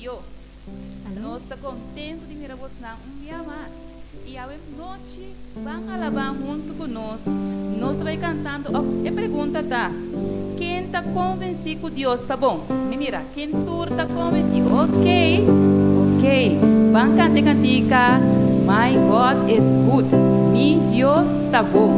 Dios. Nos ta kontentu di mira bosnan un bia mas. I awe nochi ban alabá huntu ku nos. Nos ta bai kantando òf e pregunta ta, Ken ta konvensí ku Dios ta bon? Mi mira, ken tur ta konvensí? Okey, okey. Ban kanta e kantika My God is Good, Mi Dios ta Bon.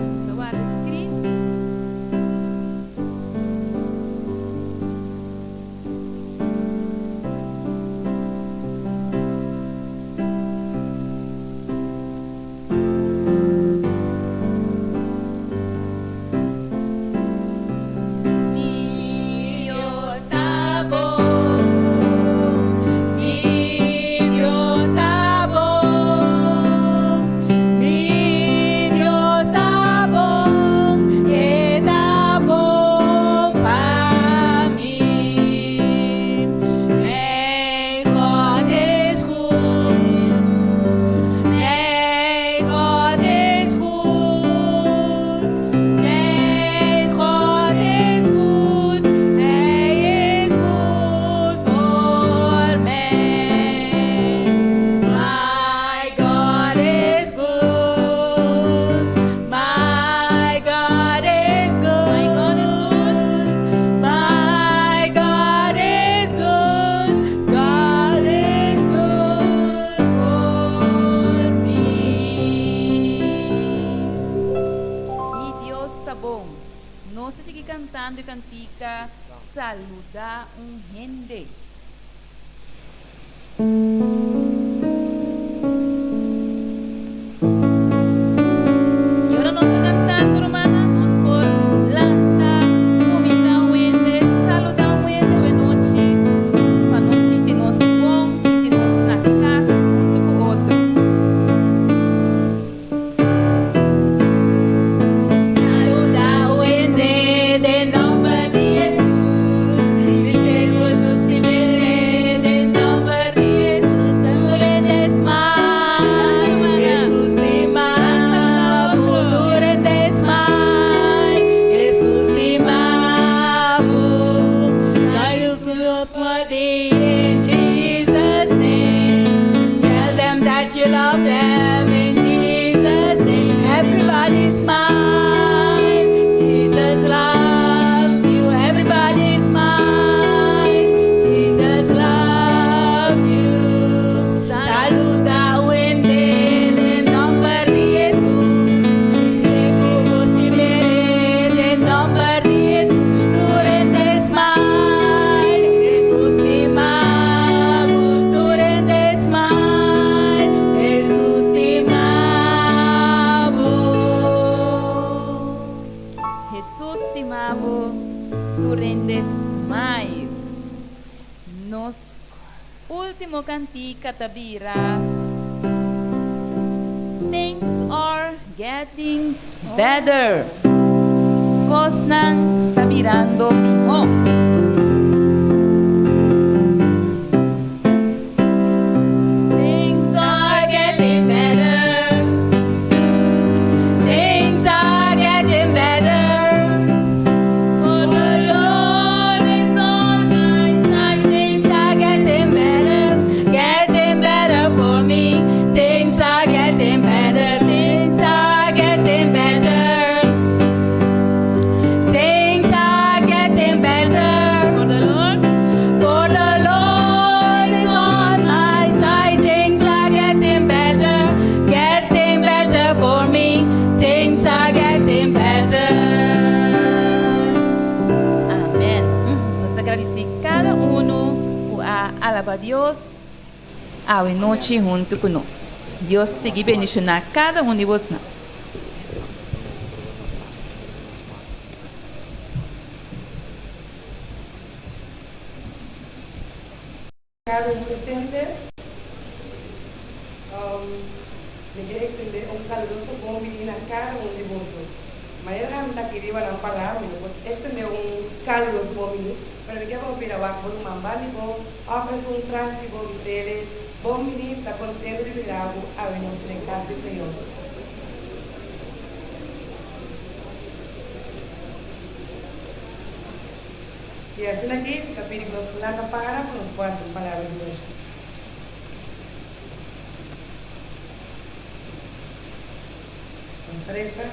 Nos ta warda screen. Mi Dios ta bon, mi Dios ta bon, mi Dios ta bon, e ta bon pa mi. Mijn God is goed, mijn God is goed, mijn God is goed, Hij is goed voor mij. My God is good, my God is good, My God is good, my God is good, God is good for me. Mi Dios ta bon. Nos ta sigui cantando e cantica Saluda un hende. I ora nos ta cantando, rumannan, nos por lanta, cuminda un hende, saluda un hende awenochi, pa nos sinti nos bon, sinti nos na cas hunto cu otro. Saluda un hende den nomber di Hesus, Bis'é ku Hesus stim'é den nomber di Hesus, Tur hende smile, Hesus stima bo, Tur hende smile, Hesus stima bo. Salute in Jesus name, tell them that you love them in Jesus name, everybody smile, Jesus loves you, everybody smile, Jesus loves you. Saluda un hende den nomber di Hesus, bis'é ku bo stim'é den nomber di Hesus, Tur hende smile, Hesus stima bo, Tur hende smile, Hesus stima bo. Hesus stima bo, tur hende smile. Nos ultimo cantica ta bira Things are getting better, Cosnan ta birando miho. Things are getting better, Things are getting better. For the Lord is on my side. Things are getting better, getting better for me. Things are getting better, things are getting better. Things are getting better. For the Lord, For the Lord is on my side. Things are getting better, getting better for me. Things are getting better. Amen. Nos ta gradisí kada unu ku a alabá Dios awe nochi huntu ku nos. Dios sigui bendishoná kada un di bosnan. Kada un presente, mi ke extende un kaluroso bon bini na kada un di boso. Manera ami ta aki riba nan pará, mi no por extende un kaluroso bon bini, pero mi ke pa bo bira wak bo ruman bandi bo òf esun tras di bo, bis'ele. Bon bini, ta kontentu di mira bo awe nochi den kas di Señor. I asina aki mi ta pidi ku nos lanta para pa nos por hasi un palabra di orashon. Nos ta resa,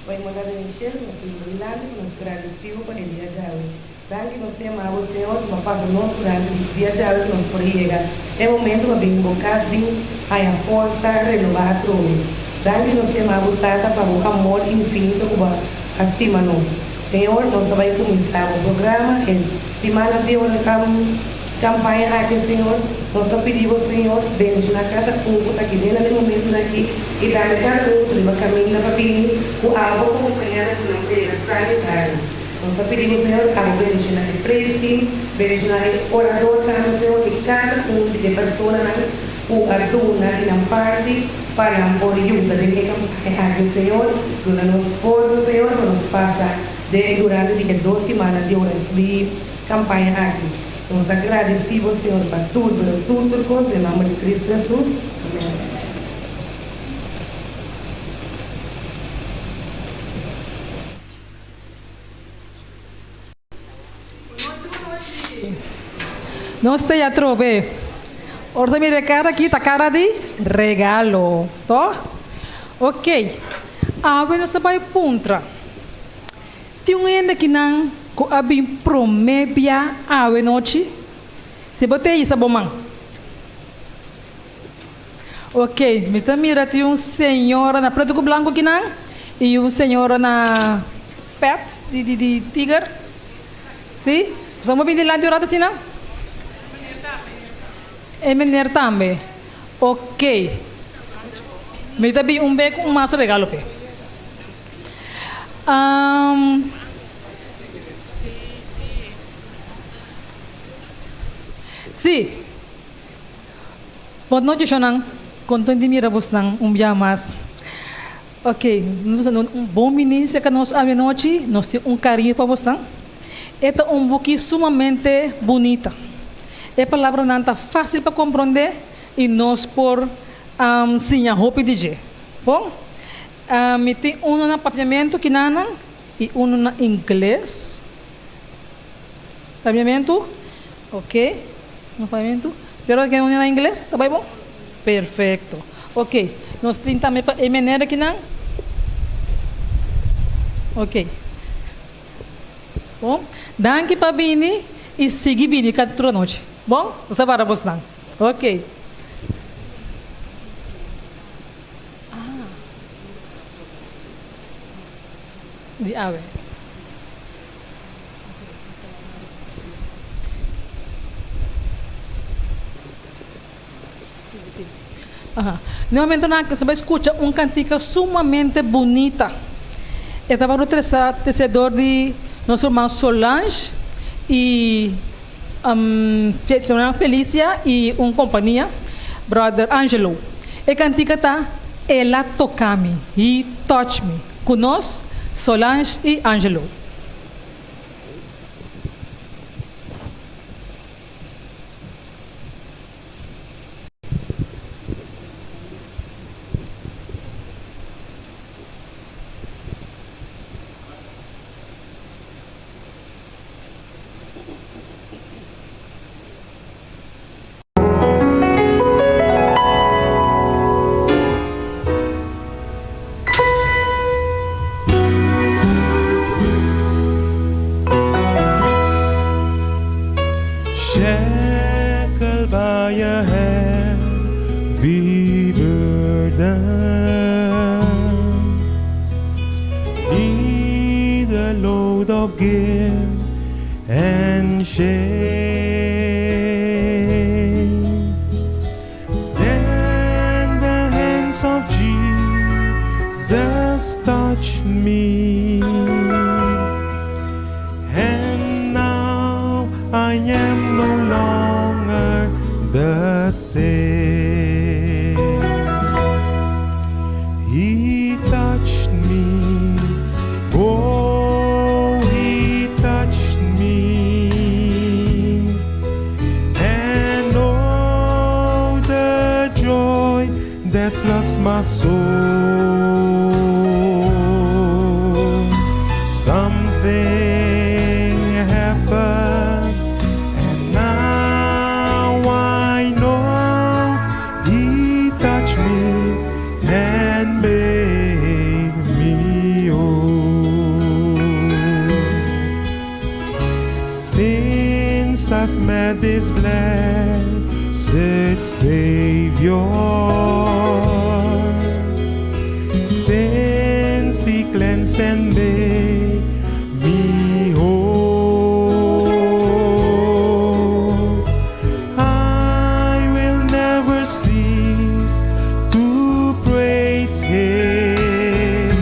O Hermandad de Michel, nos ta yuda dilanti ku nos gradisiu pa e dia djawe. Danki nos ta yama bo, Señor, ku bo pasa nos durante di dia djawe ku nos por yega e momento pa bin bo kas bin haña forsa renobá atrobe. Danki nos ta yama bo, Tata, pa bo amor infinito ku bo a stima nos. Señor, nos ta bai kuminsá bo programa e simana di ora kampaña aki, Señor. Nos ta pidi bo, Señor, bendishoná kada un ku ta aki den na e momentunan aki i tambe kada un ku ta riba kaminda pa bini ku abo kompañá ku nan prega san i salvo. Nos ta pidi bo, Señor, abo bendishoná e praise team, bendishoná e orador tambe, Señor, i kada un di e personanan ku a duna di nan parti pa nan por yuda den e kampaña aki, Señor. Duna nos forsa, Señor, pa nos pasa den durante di e dos simannan di ora di kampaña aki. Nos ta gradisí bo, Señor, pa tur, pero tur, tur kos, den nomber di Cristo Hesus. Amen. Nos ta ya trobe. Ora ta mira e kara aki ta kara di regalo, tòg? Ok, awe nos ta bai puntra. Tin un hende akinan ku a bin promé bia awe nochi? Si bo ta hisa bo man. Ok, mi ta mira tin un señora na pretu ku blanku kinan i un señora na pet di di di tiger. Si? Boso a bin dilanti un ratu asina? E meneer tambe. Ok. Mi ta bin un be ku un mas regalo p'e. Si. Bon nochi shonnan, kontent di mira bosnan un bia mas. Ok, nos ta duna un bon bini serka nos awe nochi, nos tin un kariño pa bosnan. E ta un buki sumamente bunita. E palabranan ta fásil pa komprondé i nos por siña hopi di dje. Bon, mi tin unu na papiamentu kinanan i unu na ingles. Papiamentu, ok. No papiamentu. Señora ta kere uni na ingles? Ta bai bon? Perfecto. Ok. Nos tin tambe pa e meneer akinan. Ok. Bon. Danki pa bini y sigui bini kada tur anochi. Bon? Nos ta wara bosnan. Ok. Ah. Di awe. Den momentonan aki nos ta bai skucha un kantika sumamente bunita. E tabata trese dor di nos ruman Solange i Solange Felicia i un kompania, brother Angelo. E kantika ta El a toka mi, He touch me, ku nos, Solange i Angelo. Shackled by a heavy burden, Neath a load of guilt and shame. Then the hands of Jesus touched me, And now I am no longer the same. He touched me, oh, he touched me, and oh, the floods my soul. Something happened, and now I know He touched me and made me whole. Since I've met this blessed Savior, since He cleansed and made me whole, I will never cease to praise Him.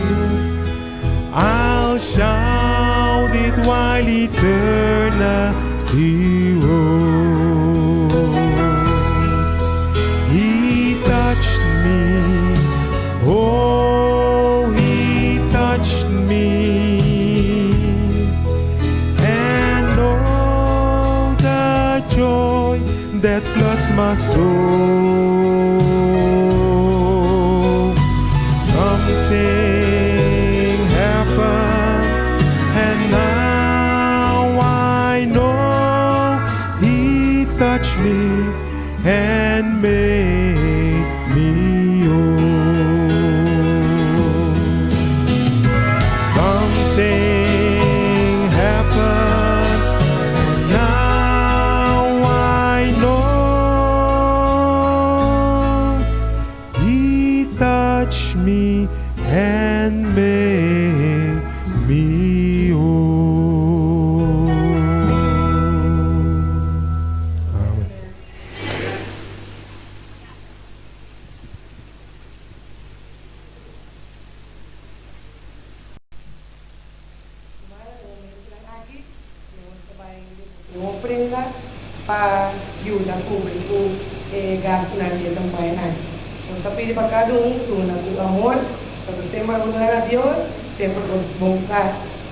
I'll shout it while eternity rolls. He touched me, oh, He touched me, and oh, the joy that floods my soul. Something happened, and now I know He touched me and made me whole. Something happened, and now I know He touched me and made me whole. Amen. Aki, nos ta bai un ofrenda pa yuda kubri ku gastunan di e kampaña aki. Nos ta pidi pa kada un duna ku amor, pasobra semper bo duna na Dios, semper nos bon ta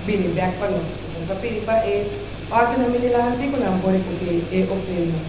bini bèk pa nos. Nos ta pidi pa e òshernan bin dilanti ku nan por rekohé e ofrenda.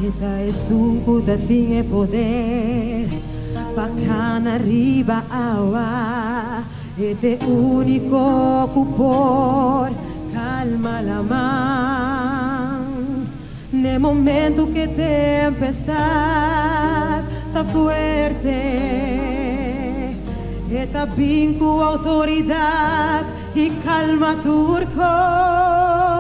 E ta esun ku ta tin e poder pa kana riba awa. E ta e úniko ku por kalma laman. N'e momento ku e tempestat ta fuerte, e ta bin ku outoridat i kalma tur kos.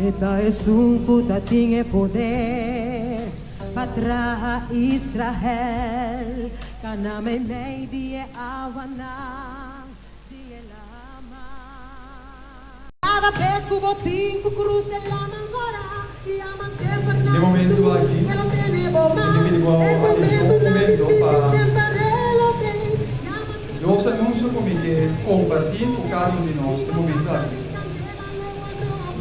E ta esun ku ta tin e poder pa traha Israel kana meimei di e awanan di e laman. Kada bes ku bo tin ku krusa e laman kora, yama semper na E momento Hesus, aki, e lo tene bo mi man. ta pidi bo E atenshon un momentunan momento difísil pa semper e lo tei, yama semper dos na anunsio ku mi Hesus. ke kompartí ku kada un di nos e momento aki.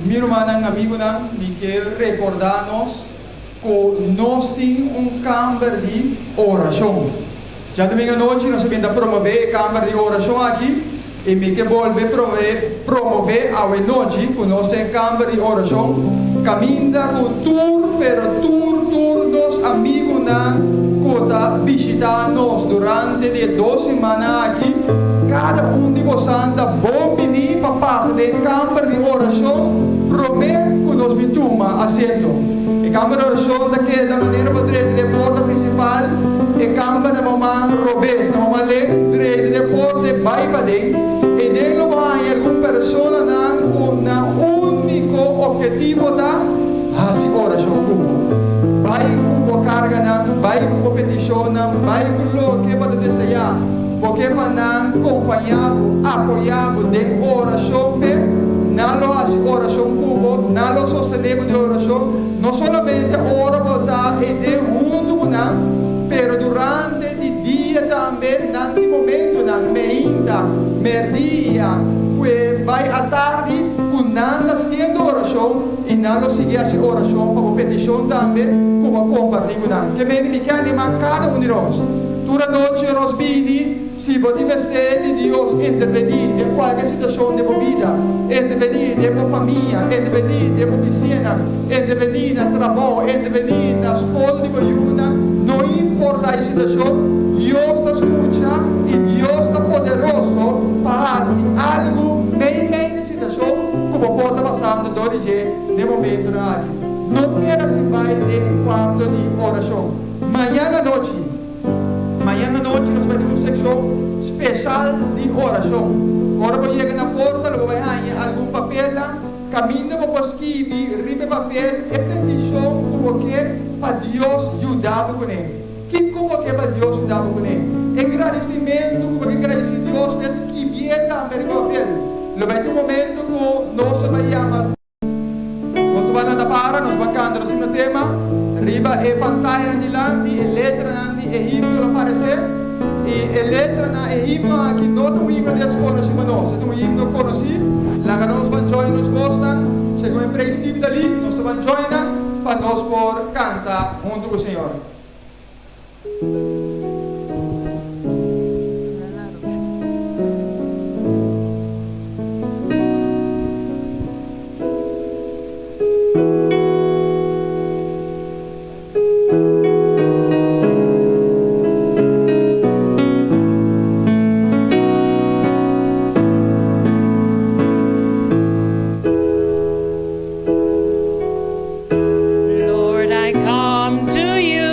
Mi rumannan, amigunan, mi ke rekordá nos ku nos tin un kamber di orashon. Djadumingu anochi nos a bin ta promové e kamber di orashon aki i mi ke bolbe promové promové awenochi ku nos tin e kamber di orashon kaminda ku tur pero tur tur nos amigunan ku ta bishitá nos durante di e dos simannan aki kada un di bosan ta bon bini pa pasa den e kamber di orashon promé ku nos bin tuma asiento. E kamber di orashon ta keda manera bo drenta den e porta prinsipal, e kamber na bo man robes, na bo man links, drenta den e porta e bai paden. Eiden lo bo haña algun personanan ku nan úniko ophetivo ta. kompañá bo, apoyá bo den orashon p'e. Nan lo hasi orashon ku bo, nan lo sostené bo den orashon, no solamente ora bo ta eiden huntu ku nan, pero durante di dia tambe nan tin momentonan, meinta, merdia, kue bai atardi, ku nan ta hasiendo orashon i nan lo sigui hasi orashon pa bo petishon tambe ku bo a kompartí ku nan. Ke mende mi ke animá kada un di nos. Tur anochi nos bini, si bo tin mester di Dios intervení den kualke situashon den bo bida, intervení den bo famia, intervení den bo bisiñanan, intervení na trabou, intervení na skol di bo yunan, no importa e situashon, Dios ta skucha i Dios ta poderoso pa hasi algu meimei di situashon ku bo por ta pasando dor di dje den momentunan aki. No keda sin bai den un kuarto di orashon. Mañan anochi, mañan anochi nos bai tin un sekshon speshal di orashon. Ora bo yega na porta lo bo bai haña algun papelnan kaminda bo por skibi riba e papel e petishon ku bo ke pa Dios yuda bo kuné. Kiko bo ke pa Dios yuda bo kuné? E gradisimentu ku bo ke gradisí Dios p'e skibié tambe riba papel. Lo bai tin un momento ku nos lo bai yama. Nos ta bai lanta para, nos ban kanta nos himno tema. Riba e pantayanan dilanti e letranan di e himno lo aparesé. I e letranan e himno aki no ta un himno deskonosí pa nos, e ta un himno konosí. Laga nos ban join nos bosnan segun e praise team ta li, nos ta ban join nan pa nos por kanta huntu ku Señor. Lord, I come to you.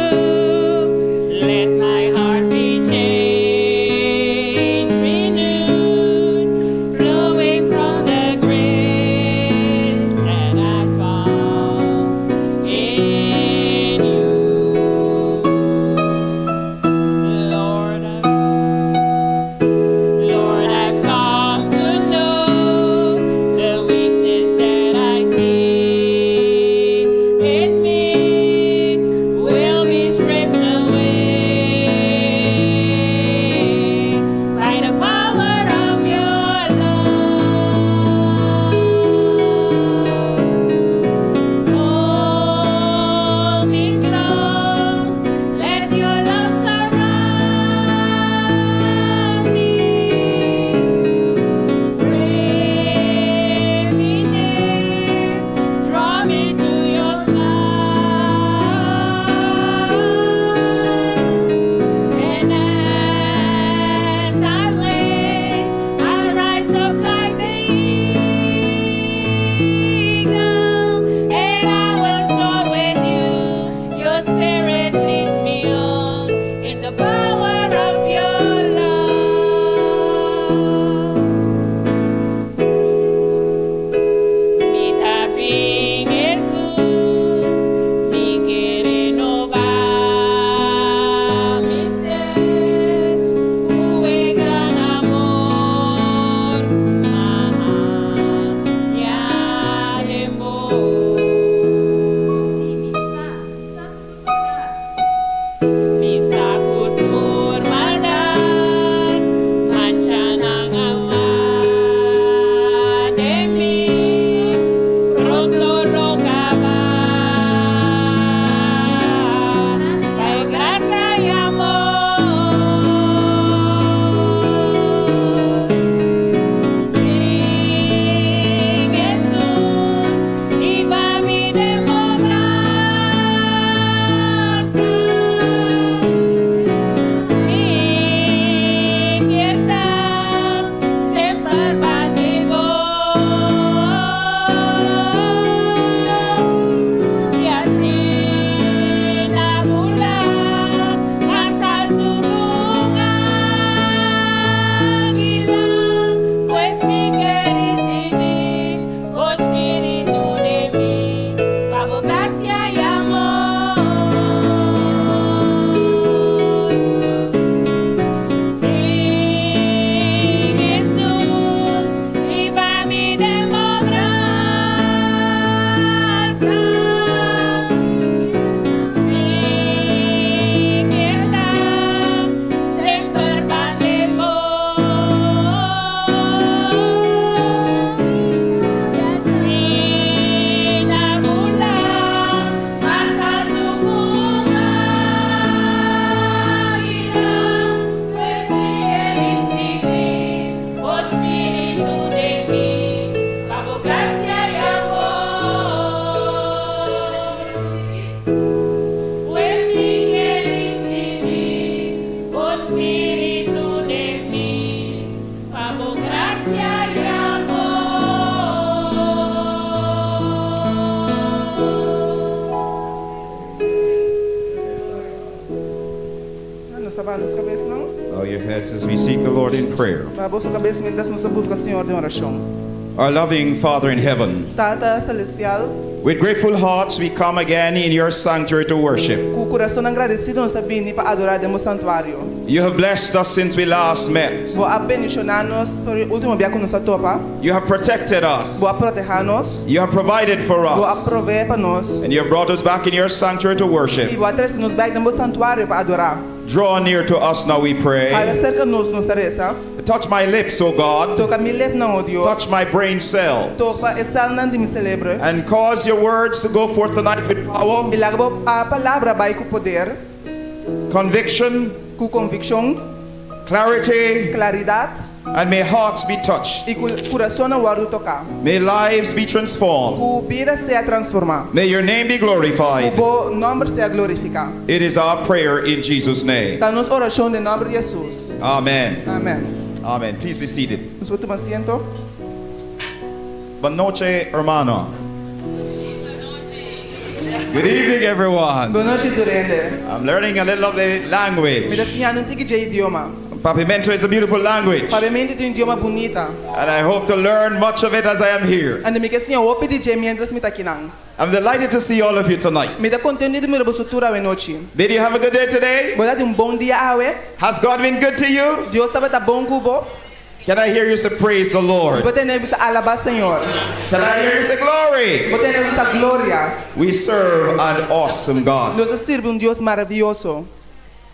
nos a baha nos kabesnan. Bow your heads as we seek the Lord in prayer. Baha boso kabes mientras nos ta buska Señor den orashon. Our loving Father in heaven, Tata Selestial, with grateful hearts we come again in your sanctuary to worship. ku kurasonnan gradesido nos ta bini pa adorá den bo santuario. You have blessed us since we last met. Bo a bendishoná nos for e último bia ku nos a topa. You have protected us. Bo a protehá nos. You have provided for Bo a us. proveé pa nos. And you have brought us back in your sanctuary to I worship. bo a trese nos bèk den bo santuario pa adorá. Draw near to us now, we Hala pray. serka nos, nos ta resa. Touch my lips, O God. Toka mi lepnan, o Dios. Touch my brain cell. Toka e sèlnan di mi selebro. And cause your words to go forth tonight with power, I laga bo palabra bai ku poder, conviction, ku konvikshon, clarity, klaridat, and may hearts be touched. i ku kurasonnan wòrdu toká. May lives be transformed. Ku bida sea transformá. May your name be Ku glorified. bo nòmber sea glorifiká. It is our prayer in Jesus' name. Ta nos orashon den nòmber di Hesus. Amen. Amèn. Amen. Please be seated. Nos por tuma asiento. Bon nochi, hermano. Good evening, everyone. Bon nochi tur hende. I'm learning a little of the Mi ta language. siñando un tiki dje idioma. Papiamento is a beautiful language, Papiamento ta un idioma bunita. and I hope to learn much of it as I am here. Anto mi ke siña hopi di dje miéntras mi ta akinan. I'm delighted to see all of you tonight. Mi ta kontentu di mira boso tur awe nochi. Did you have a good day today? Bo ta tin un bon dia awe? Has God been good to you? Dios tabata bon ku bo? Can I hear you say, Praise the Lord? Bo tende bisa alabá Señor. Can I hear you say, Glory? Bo tende bisa gloria. We serve an awesome God. Nos ta sirbi un Dios maravioso.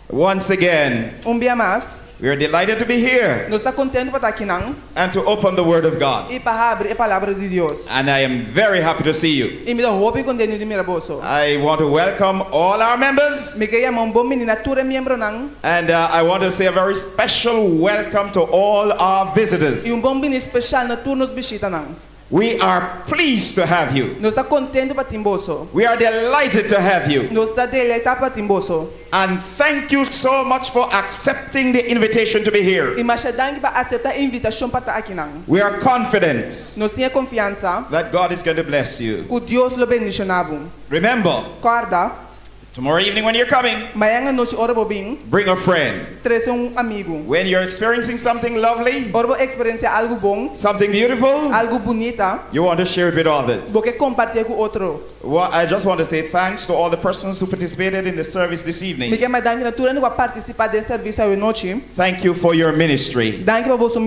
Once again, Un bia mas, we are delighted to be here nos ta kontentu pa ta akinan and to open the Word of God. i pa habri e Palabra di Dios. And I am very happy to see you. I mi ta hopi kontentu di mira boso. I want to welcome all our members Mi ke yama un bon bini na tur e miembronan and uh, I want to say a very special welcome to all our visitors. i un bon bini speshal na tur nos bishitanan. We are pleased to have you. Nos ta kontentu pa tin boso. We are delighted to have you. Nos ta deleitá pa tin boso. And thank you so much for accepting the invitation to be here. I masha danki pa aseptá e invitashon pa ta akinan. We are confident Nos tin e konfiansa that God is going to bless you. ku Dios lo bendishoná bo. Remember, Kòrda, tomorrow evening when you're coming, mañan anochi ora bo bin, bring a friend. trese un amigu. When you're experiencing something lovely, Ora bo eksperensiá algu bon, something beautiful, algu bunita, you want to share it with others. bo ke kompartié ku otro. Well, I just want to say thanks to all the persons who participated in the service this Mi evening. ke yama danki na tur hende ku a partisipá den servisio awe nochi. Thank you for your ministry. Danki pa boso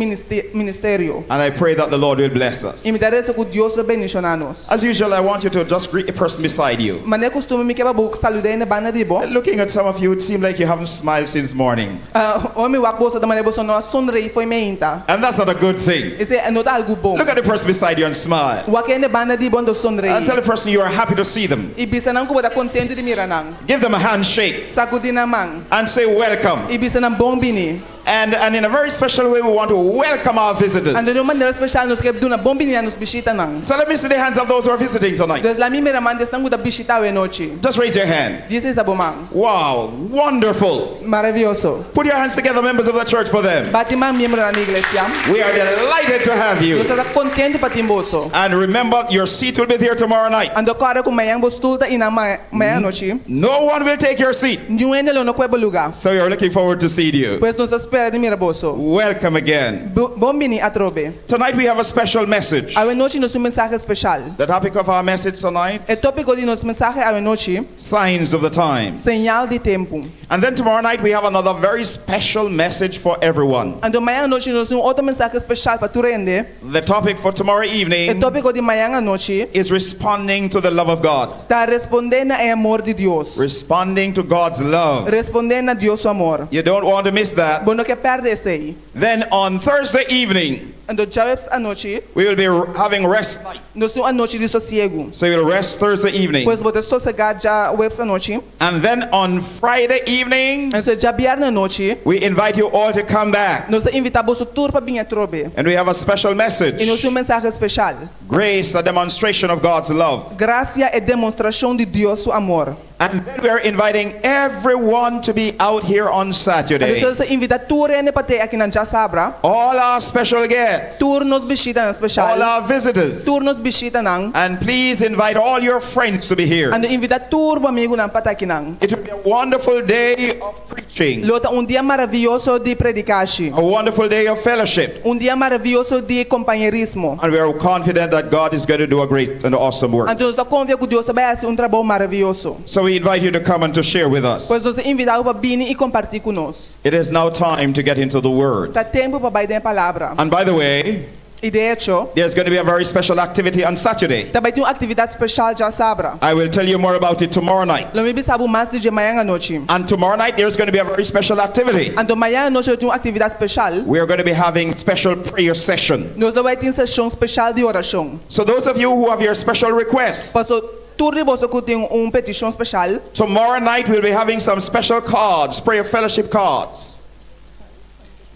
ministerio. And I pray that the Lord will bless us. I mi ta resa ku Dios lo bendishoná nos. As usual, I want you to just greet the person beside you. Manera kustumber mi ke pa bo saludá hende banda di bo. Looking at some of you, it seems like you haven't smiled since morning. Ora mi wak boso ta manera boso no a sonreí fo'i meinta. And that's not a good thing. Esei no ta algu bon. Look at the person beside you and smile. Wak e hende banda di bo anto sonreí. And tell the person you are happy to see them. I bisa nan ku bo ta kontentu di mira nan. Give them a handshake Sakudí nan man. and say welcome. I bisa nan bon bini. And, and in a very special way, we want to welcome our visitors. Anto den un manera speshal nos ke duna bon bini na nos bishitanan. So let me see the hands of those who are visiting tonight. Dus laat mi mira man di esnan ku ta bishita awe nochi. Just raise your hand. Djis hisa bo man. Wow, wonderful. Maravioso. Put your hands together, members of the church, for them. Bati man miembronan di iglesia. We are delighted to have you. Nos ta kontentu pa tin boso. And remember, your seat will be there tomorrow night. Anto kòrda ku mañan bo stul ta einan mañan anochi. No one will take your seat. Niun hende lo no kue bo lugá. So we are looking forward to seeing you. Pues nos ta spera di mira boso. Welcome again. Bon bini atrobe. Tonight we have a special message. Awe nochi nos tin un mensahe speshal. The topic of our message tonight E tópiko di nos mensahe awe nochi, Signs of the Times. Señal di Tempu. And then tomorrow night we have another very special message for everyone. Anto mañan anochi nos tin un otro mensahe speshal pa tur hende. The topic for tomorrow E evening tópiko di mañan anochi is responding to the love of God. ta respondé na e amor di Dios. Responding to God's love. Respondé na Dios su amor. You don't want to miss that. Bo no ke pèrdè esei. Then on Thursday evening, Anto djaweps anochi, we will be having rest night. nos tin un anochi di sosiegu. So you'll rest Thursday evening. Pues bo ta sosegá djaweps anochi. And then on Friday evening, Anto djabièrnè anochi, we invite you all to come back. nos ta invitá boso tur pa bini atrobe. And we have a special I nos message. tin un mensahe speshal. Grace, a demonstration of God's love. Grasia, e demostrashon di Dios su amor. And then we are inviting everyone to be out here on Saturday. Anto nos ta invitá tur hende pa te akinan djasabra. All our special guests. Tur nos bishitanan speshal. All our visitors. Tur nos bishitanan. And please invite all your friends to be here. Anto invitá tur bo amigunan pa ta akinan. It will be a wonderful day of preaching. preaching, Lo ta un dia maravioso di predikashon. a wonderful day of fellowship. Un dia maravioso di kompañerismo. And we are confident that God is going to do a great and awesome work. Anto nos ta konfia ku Dios ta bai hasi un trabou maravioso. So we invite you to come and to share with us. Pues nos ta invitá bo pa bini i kompartí ku nos. It is now time to get into the Word. Ta tempu pa bai den palabra. And by the way, I de echo, there's going to be a very special activity on Saturday. ta bai tin un aktividat spesial djasabra. I will tell you more about it tomorrow night. Lo mi bisa bo mas di dje mañan anochi. And tomorrow night, there's going to be a very special activity. Anto mañan anochi tin un aktividat spesial. We are going to be having special prayer session. Nos lo bai tin seshon spesial di orashon. So those of you who have your special requests, Paso tur di boso ku tin un petishon spesial, tomorrow night we'll be having some special cards, prayer fellowship cards.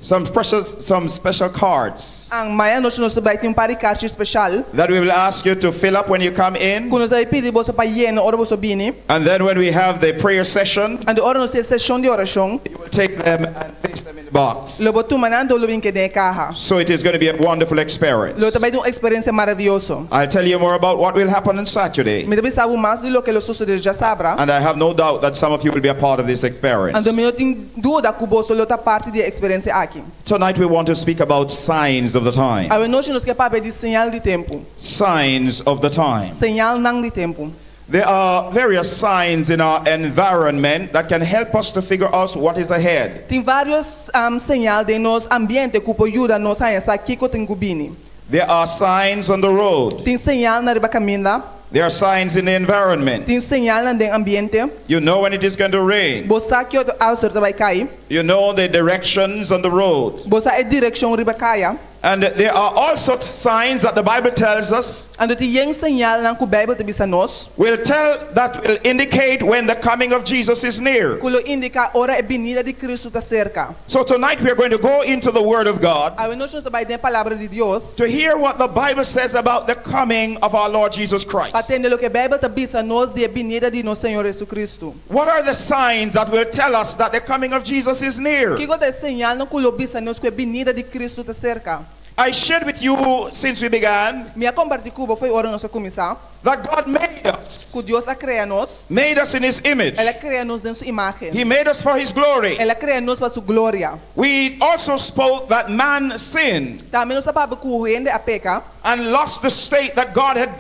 Some precious, some special cards ang mañan anochi nos lo bai tin un par di karchi spesial that we will ask you to fill up when you come in. ku nos ta bai pidi boso pa yena ora boso bini. And then when we have the prayer session, Anto ora nos tin seshon di orashon, you will take them and place them in the box. lo bo tuma nan anto lo bin hinka den kaha. So it is going to be a wonderful experience. Lo ta bai un eksperensia maravioso. I'll tell you more about what will happen on Saturday. Mi ta bisa bo mas di loke lo sosodé djasabra. And I have no doubt that some of you will be a part of this experience. Anto mi no tin duda ku boso lo ta parti di e eksperensia aki. Tonight we want to speak about signs of the time. Awe nochi nos ke papia di señal di tempu. Signs of the time. Señalnan di tempu. There are various signs in our environment that can help us to figure out what is ahead. Tin vários um, señal den nos ambiente ku por yuda nos haña sa kiko tin ku bini. There are signs on the road. Tin señalnan riba kaminda. There are signs in the environment. Tin señalnan den ambiente. You know when it is going to rain. Bo sa ki ora áwaseru ta bai kai. You know the directions on the road. Bo sa e direkshon riba kaya. And there are also signs that the Bible tells us Anto tin yen señalnan ku Beibel ta bisa nos. will tell that will indicate when the coming of Jesus is near. Ku lo indiká ora e binida di Kristu ta serka. So tonight we are going to go into the Word of God Awe nochi nos ta bai den palabra di Dios. to hear what the Bible says about the coming of our Lord Jesus Christ. Pa tende loke Beibel ta bisa nos di e binida di nos Señor Hesukristu. What are the signs that will tell us that the coming of Jesus is near? Kiko ta e señalnan ku lo bisa nos ku e binida di Kristu ta serka? I shared with you since we began Mi a kompartí ku bo for di ora nos a kuminsá. that God made us, Ku Dios a krea nos. made us in His image. El a krea nos den su imágen. He made us for His glory. El a krea nos pa su gloria. We also spoke that man sinned Tambe nos a papia ku hende a peka. and lost the state that God had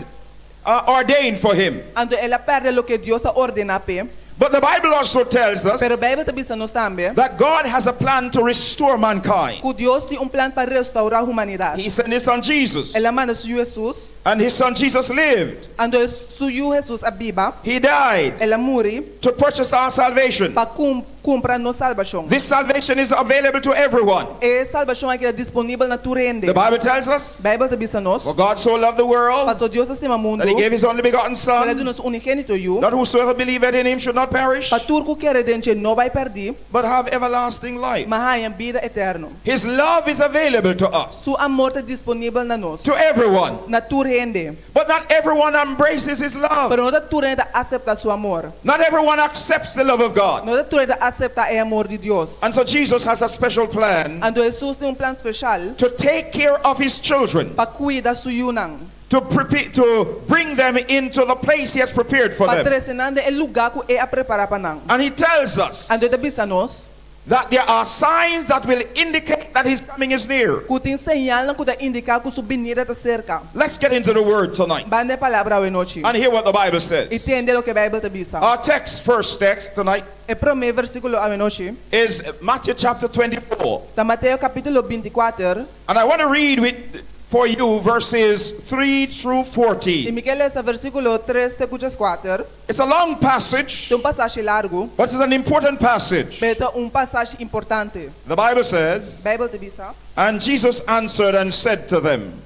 ordained for him. Anto el a pèrdè loke Dios a ordená p'e. But the Bible also tells us Pero Beibel ta bisa nos tambe that God has a plan to restore mankind. ku Dios tin un plan pa restourá humanidat. He sent his son Jesus, El a manda su yu Hesus, and his son Jesus lived. anto su yu Hesus a biba, He died el a muri to purchase our salvation. pa kumpra nos salbashon. This salvation is available to everyone. E salbashon aki ta disponibel na tur hende. The Bible tells us, Beibel ta bisa nos, For God so loved the world Paso Dios a stima mundu, that he gave his only begotten ku el a Son, duna su unigénito yu, that whosoever believeth in him should not perish, pa tur ku kere den dje no bai pèrdí, but have everlasting life. ma haña bida eterno. His love is available to us, Su amor ta disponibel na nos, to everyone. na tur hende. But not everyone embraces his love. Pero no ta tur hende ta aseptá su amor. Not everyone accepts the love of God. No ta tur hende ta aseptá e amor di Dios. And so Jesus has a special plan Anto Hesus tin un plan spesial to take care of his children, pa kuida su yunan, to prepare, to bring them into the place he has prepared for pa them. trese nan den e lugá ku e a prepará pa nan. And he tells us Anto e ta bisa nos that there are signs that will indicate that his coming is near. ku tin señalnan ku ta indiká ku su binida ta serka. Let's get into the word tonight Ban den palabra awe nochi. and hear what the Bible I says. tende loke Beibel ta bisa. Our text, first text tonight, E promé versíkulo awe nochi is Matthew chapter 24. ta Mateo kapítulo 24. And I want to read with, for you verses 3 through I 14. mi ke lesa versíkulo 3 te ku 4. It's a long passage, Ta un pasashi largu, but it's an important passage. pero ta un pasashi importante. The Bible says, Beibel ta bisa. And Jesus answered and said to them,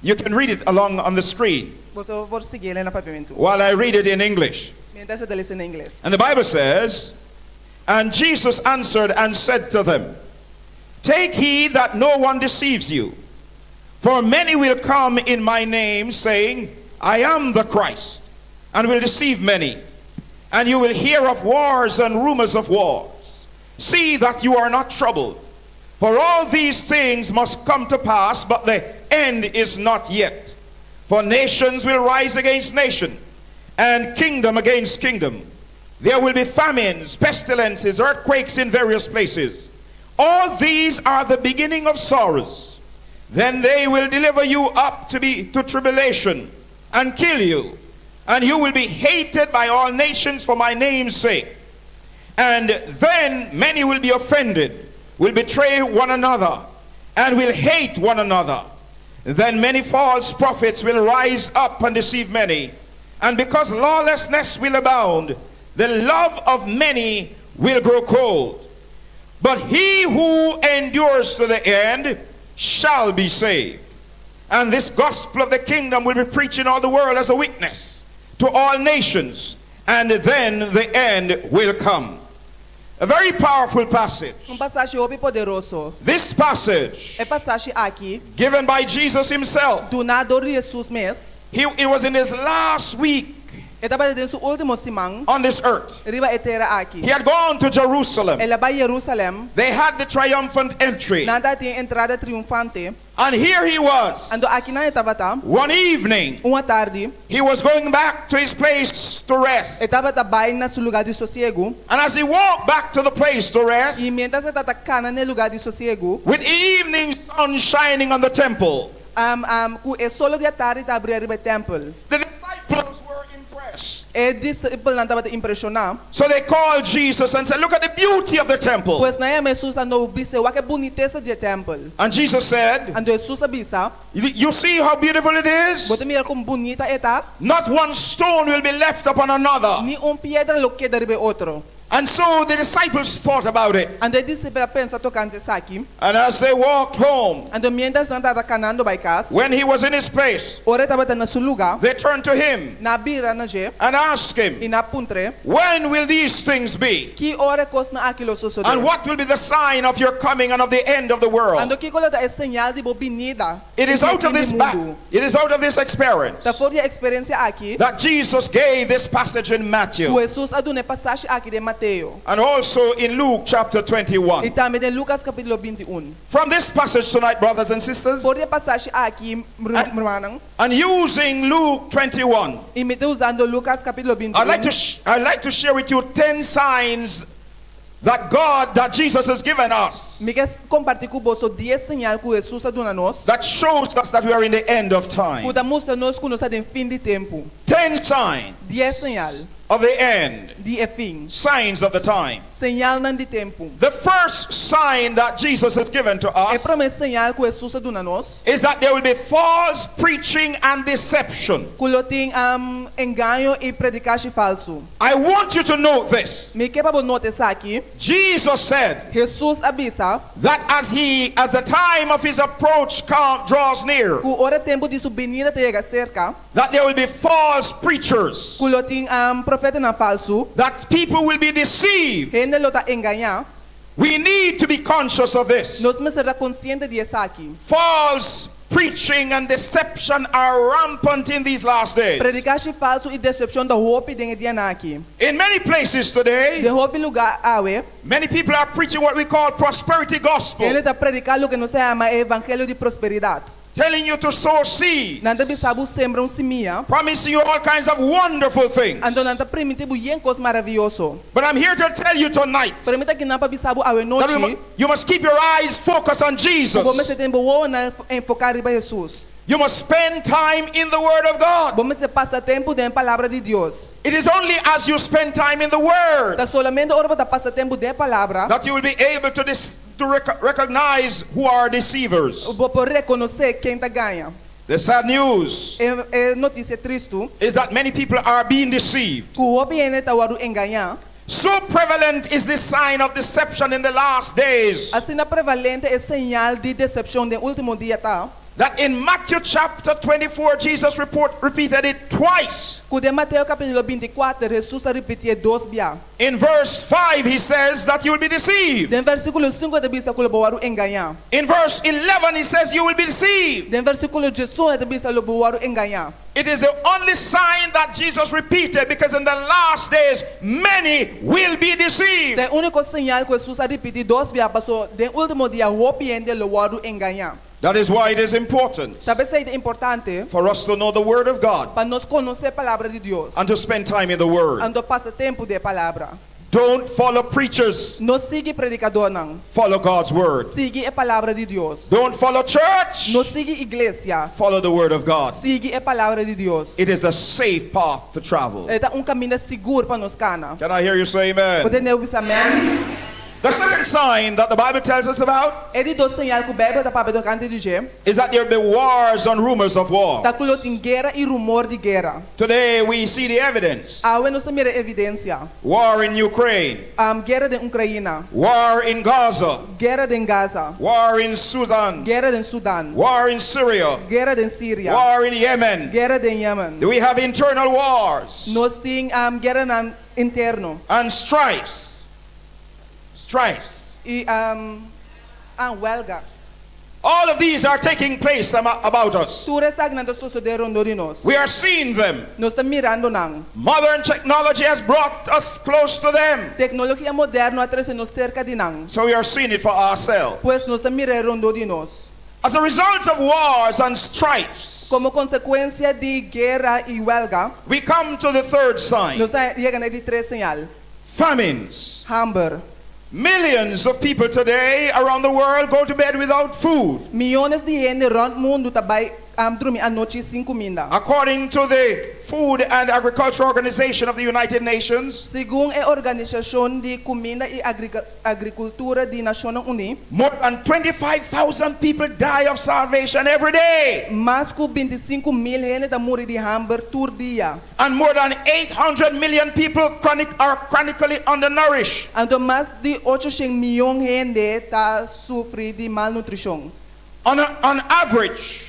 You can read it along on the screen Bo por sigui na papiamentu. while I read it in English. Mientras mi ta lesa na ingles. And the Bible says, And Jesus answered and said to them, Take heed that no one deceives you. For many will come in my name, saying, I am the Christ, and will deceive many. And you will hear of wars and rumors of wars. See that you are not troubled. For all these things must come to pass, but the end is not yet. For nations will rise against nation, and kingdom against kingdom. There will be famines, pestilences, earthquakes in various places. All these are the beginning of sorrows. Then they will deliver you up to be to tribulation and kill you, and you will be hated by all nations for my name's sake. And then many will be offended, will betray one another, and will hate one another. Then many false prophets will rise up and deceive many. And because lawlessness will abound, the love of many will grow cold. But he who endures to the end shall be saved. And this gospel of the kingdom will be preached in all the world as a witness to all nations, and then the end will come. A very powerful passage. Un pasashi hopi poderoso. This passage, E pasashi aki, given by Jesus himself, duná dor di Jesus mes, it was in his last week e tabata den su último siman on this earth. riba e tera aki. He had gone to Jerusalem. El a bai Jerusalèm, They had the triumphant entry. nan tabatin entrada triunfante. And here he was. Anto akinan e tabata, One evening, un atardi, he was going back to his place to rest. e tabata bai na su lugá di sosiegu. And as he walked back to the place to rest, I miéntras e tabata kana na e lugá di sosiegu, with evening sun shining on the temple, ku e solo di atardi ta bria riba e tèmpel, the disciples were impressed. E disipelnan tabata impreshoná. So they called Jesus and said, Look at the beauty of the temple. Pues nan a yama Hesus anto bis'é, Wak e bunitesa di e tèmpel. And Jesus said, Anto Hesus a bisa, You see how beautiful it is? Bo ta mira kon bunita e ta? Not one stone will be left upon another. Ni un piedra lo keda riba e otro. And so the disciples thought about it. Anto e disipel a pensa tokante esaki. And as they walked home, Anto miéntras nan tabata kanando bai kas, when he was in his place, ora e tabata na su lugá, they turned to him nan a bira na dje and asked him, i nan a puntr'é, When will these things be? Ki ora e kosnan aki lo sosodé? And what will be the sign of your coming and of the end of the world? Anto kiko lo ta e señal di bo binida It i is di e out of fin di this back, mundu? it is out of this experience Ta for di e eksperensia aki that Jesus gave this passage in ku Matthew Hesus a duna e pasashi aki den Mateo and also in Luke chapter i 21. tambe den Lukas kapítulo 21. From this passage tonight, brothers and sisters, For di e pasashi aki, rumannan, and using Luke 21, i mi ta usando Lukas kapítulo I'd like 21, to I'd like to share with you 10 signs that God, that Jesus has given us mi ke kompartí ku boso dies señal ku Hesus a duna nos that shows us that we are in the end of ku time. ta mustra nos ku nos ta den fin di tempu. 10 signs Dies señal of the end, di e fin. signs of the time. Señalnan di tempu. The first sign that Jesus has given to E us promé señal ku Hesus a duna nos is that there will be false preaching and deception. ku lo tin engaño i predikashi falsu. I want you to note this. Mi ke pa bo nota esaki. Jesus said Hesus a bisa that as he as the time of his approach come, draws near, ku ora tempu di su binida ta yega serka, that there will be false preachers, ku lo tin profetanan falsu, that people will be deceived. hende lo ta engañá. We need to be conscious of this. Nos mester ta konsiente di esaki. False preaching and deception are rampant in these last days. Predikashi falsu i desepshon ta hopi den e dianan aki. In many places today, Den hopi lugá awe, many people are preaching what we call prosperity gospel, hende ta prediká loke nos ta yama e evangelio di prosperidat. telling you to sow seed, Nan ta bisa bo sembra un simia, promising you all kinds of wonderful things. anto nan ta primintí bo yen kos maravioso. But I'm here to tell you tonight Pero mi ta akinan pa bisa bo awe that nochi you must keep your eyes focused on ku bo Jesus. mester tin bo wowonan enfoká riba Hesus. You must spend time in the Word of God. Bo mester pasa tempu den Palabra di Dios. It is only as you spend time in the Word Ta solamente ora bo ta pasa tempu den Palabra that you will be able to, to recognize who are deceivers. bo por rekonosé ken ta gaña. The sad news E e notisia tristu is that many people are being deceived. ku hopi hende ta wòrdu engañá. So prevalent is this sign of deception in the last days Asina prevalente e señal di desepshon den último dia ta that in Matthew chapter 24, Jesus repeated it twice. ku den Mateo kapítulo 24 Hesus a ripitié dos bia. In verse 5, he says that you will be deceived. Den versíkulo sinku e ta bisa ku lo bo wòrdu engañá. In verse 11, he says you will be deceived. Den versíkulo 11 e ta bisa lo bo wòrdu engañá. It is the only sign that Jesus repeated because in the last days, many will be deceived. Ta e úniko señal ku Hesus a ripití dos bia paso den último dia hopi hende lo wòrdu engañá. That is why it is important Ta p'esei ta importante for us to know the Word of God pa nos konosé Palabra di Dios and to spend time in the Word. Anto pasa tempu den Palabra. Don't follow preachers. No sigui predikadónan. Follow God's Word. Sigui e Palabra di Dios. Don't follow church. No sigui iglesia. Follow the Word of God. Sigui e Palabra di Dios. It is the safe path to travel. E ta un kaminda sigur pa nos kana. Can I hear you say amen? Bo por tende mi bisa amèn? The second sign that the Bible tells us about E di dos señal ku Beibel ta papia tokante di dje is that there will be wars and rumors of war. ta ku lo tin guera i rumor di guera. Today we see the evidence. Awe nos ta mira e evidensia. War in Ukraine. Guera den Ukraina. War in Gaza. Guera den Gaza. War in Sudan. Guera den Sudan. War in Syria. Guera den Siria. War in Yemen. Guera den Yemen. We have internal wars. Nos tin gueranan interno. And strikes. Strikes. I um, huelga. All of these are taking place about us. Tur esakinan ta sosodé rondó di nos. We are seeing them. Nos ta mirando nan. Modern technology has brought us close to them. Teknologia moderno a trese nos serka di nan. So we are seeing it for ourselves. Pues nos ta mir'é rondó di nos. As a result of wars and strifes. Komo konsekuensia di guera i huelga. We come to the third sign. Nos ta yega na e di tres señal. Famines. Hamber. Millions of people today around the world go to bed without food. Miónes di hende rònt mundu ta bai drumi anochi sin kuminda. According to the Food and Agriculture Organization of the United Nations. Segun e Organisashon di Kuminda i Agrikultura di Nashonnan Uní. More than 25,000 people die of starvation every day. Mas ku 25 mil hende ta muri di hamber tur dia. And more than 800 million people chronic are chronically undernourished. Anto mas di 800 mion hende ta sufri di malnutrishon. On average,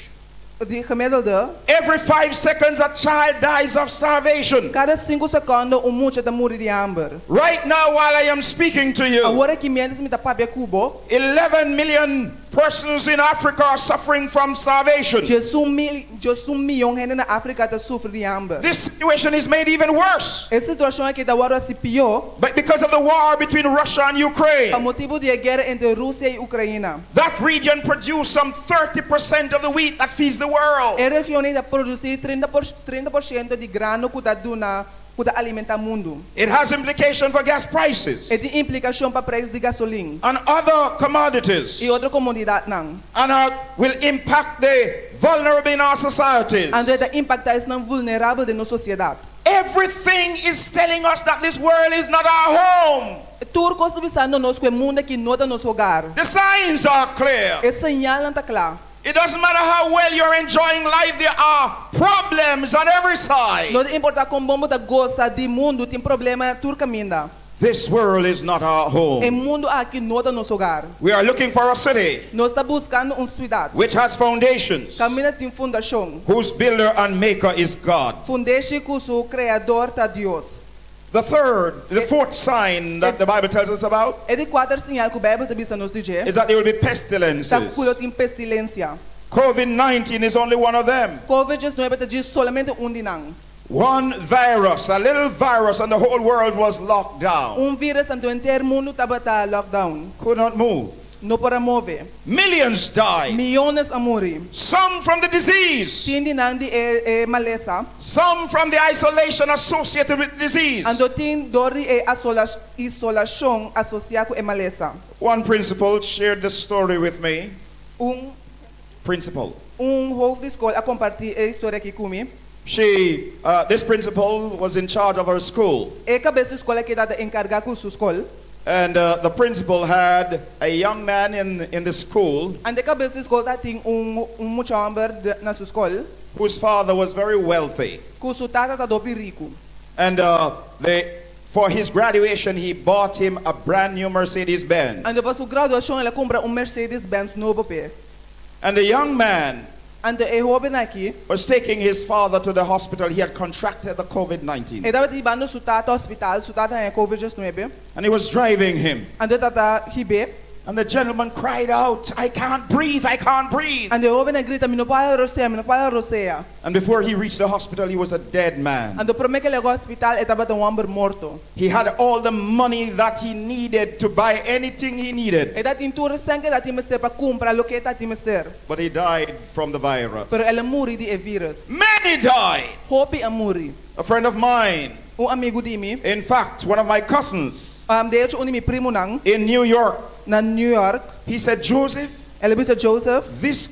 Di gemiddelde, every 5 seconds a child dies of starvation. Kada 5 sekònde un mucha ta muri di hamber. Right now, while I am speaking to you, Awor aki miéntras mi ta papia ku bo, 11 million persons in Africa are suffering from starvation. 11 mion hende na Afrika ta sufri di hamber. This situation is made even worse. E situashon aki ta wòrdu hasí pió. But because of the war between Russia and Ukraine, Pa motibu di e guera entre Rusia i Ukraina. That region produced some 30% of the wheat that feeds the world. E region ei ta produsí 30% di grano ku ta duna ku ta alimentá mundu. It has implication for gas prices E tin implikashon pa preis di gasolin. and other commodities I otro komodidatnan. and will impact the vulnerable in our societies. Anto e ta impaktá esnan vulnerabel den nos sosiedat. Everything is telling us that this world is not our home. Tur kos ta bisando nos ku e mundu aki no ta nos hogar. The signs are clear. E señalnan ta kla. It doesn't matter how well you're enjoying life, there are problems on every side. No ta importá kon bon bo ta gosa di mundu, tin problema tur kaminda. This world is not our E home. mundu aki no ta nos hogar. We are looking for a city Nos ta buskando un siudat. which has foundations, Kaminda tin fundashon. whose builder and maker is God. Fundeshi ku su kreador ta Dios. The third, the fourth sign that the Bible tells us about E di kuater señal ku Beibel ta bisa nos di dje. is that there will be Ta pestilences. ku lo tin pestilensia. COVID 19 is only one of them. Covid-19 ta djis solamente un di nan. One virus, a little virus, and the whole world was locked down. Un vírùs anto henter mundu tabata lockdown. Could not move. No por a move. Millions died. Miónes a muri. Some from the disease, Tin di nan di e, e malesa. some from the isolation associated with disease. Anto tin dor di e isolashon asosiá ku e malesa. One principal shared this story with me. Un Principal. un hoofd di skol a kompartí e historia aki ku mi. This principal was in charge of her school. E kabes di skol aki tabata enkargá ku su skol. And the principal had a young man in the school Anto e kabes di skol tabatin un un mucha hòmber na su skol. whose father was very wealthy. Ku su tata ta hopi riku. And for his graduation, he bought him a brand new Mercedes Benz. Anto pa su graduashon el a kumpra un Mercedes Benz nobo p'e. And the young man Anto e hóben aki was taking his father to the hospital. He had contracted the COVID 19. E tabata hibando su tata hospital, su tata a haña COVID-19. And he was driving him. Anto e tabata hib'é. And the gentleman cried out, I can't breathe, I can't breathe. Anto e hóben a grita, mi no por hala rosea, mi no por hala rosea. And before he reached the hospital, he was a dead man. Anto promé ku el a yega hospital, e tabata un hòmber morto. He had all the money that he needed to buy anything he needed. E tabatin tur sèn ku e tabatin mester pa kumpra loke e tabatin mester. But he died from the virus. Pero el a muri di e vírùs. Many died. Hopi a muri. A friend of mine. Un amigu di mi. In fact, one of my cousins. De echo, un di mi primunan. In New York. Na New York. He said, Joseph. El a bisa, Joseph. This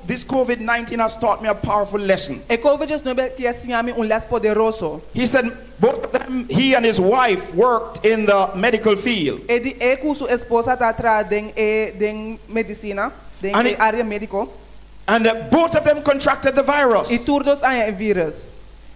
this COVID-19 has taught me a powerful lesson. E Covid 19 aki a siña mi un lès poderoso. He said, both of them, he and his wife worked in the medical field. E di e ku su esposa ta traha den e den medisina, den And e área médiko. And both of them contracted the virus. I tur dos a haña e vírùs.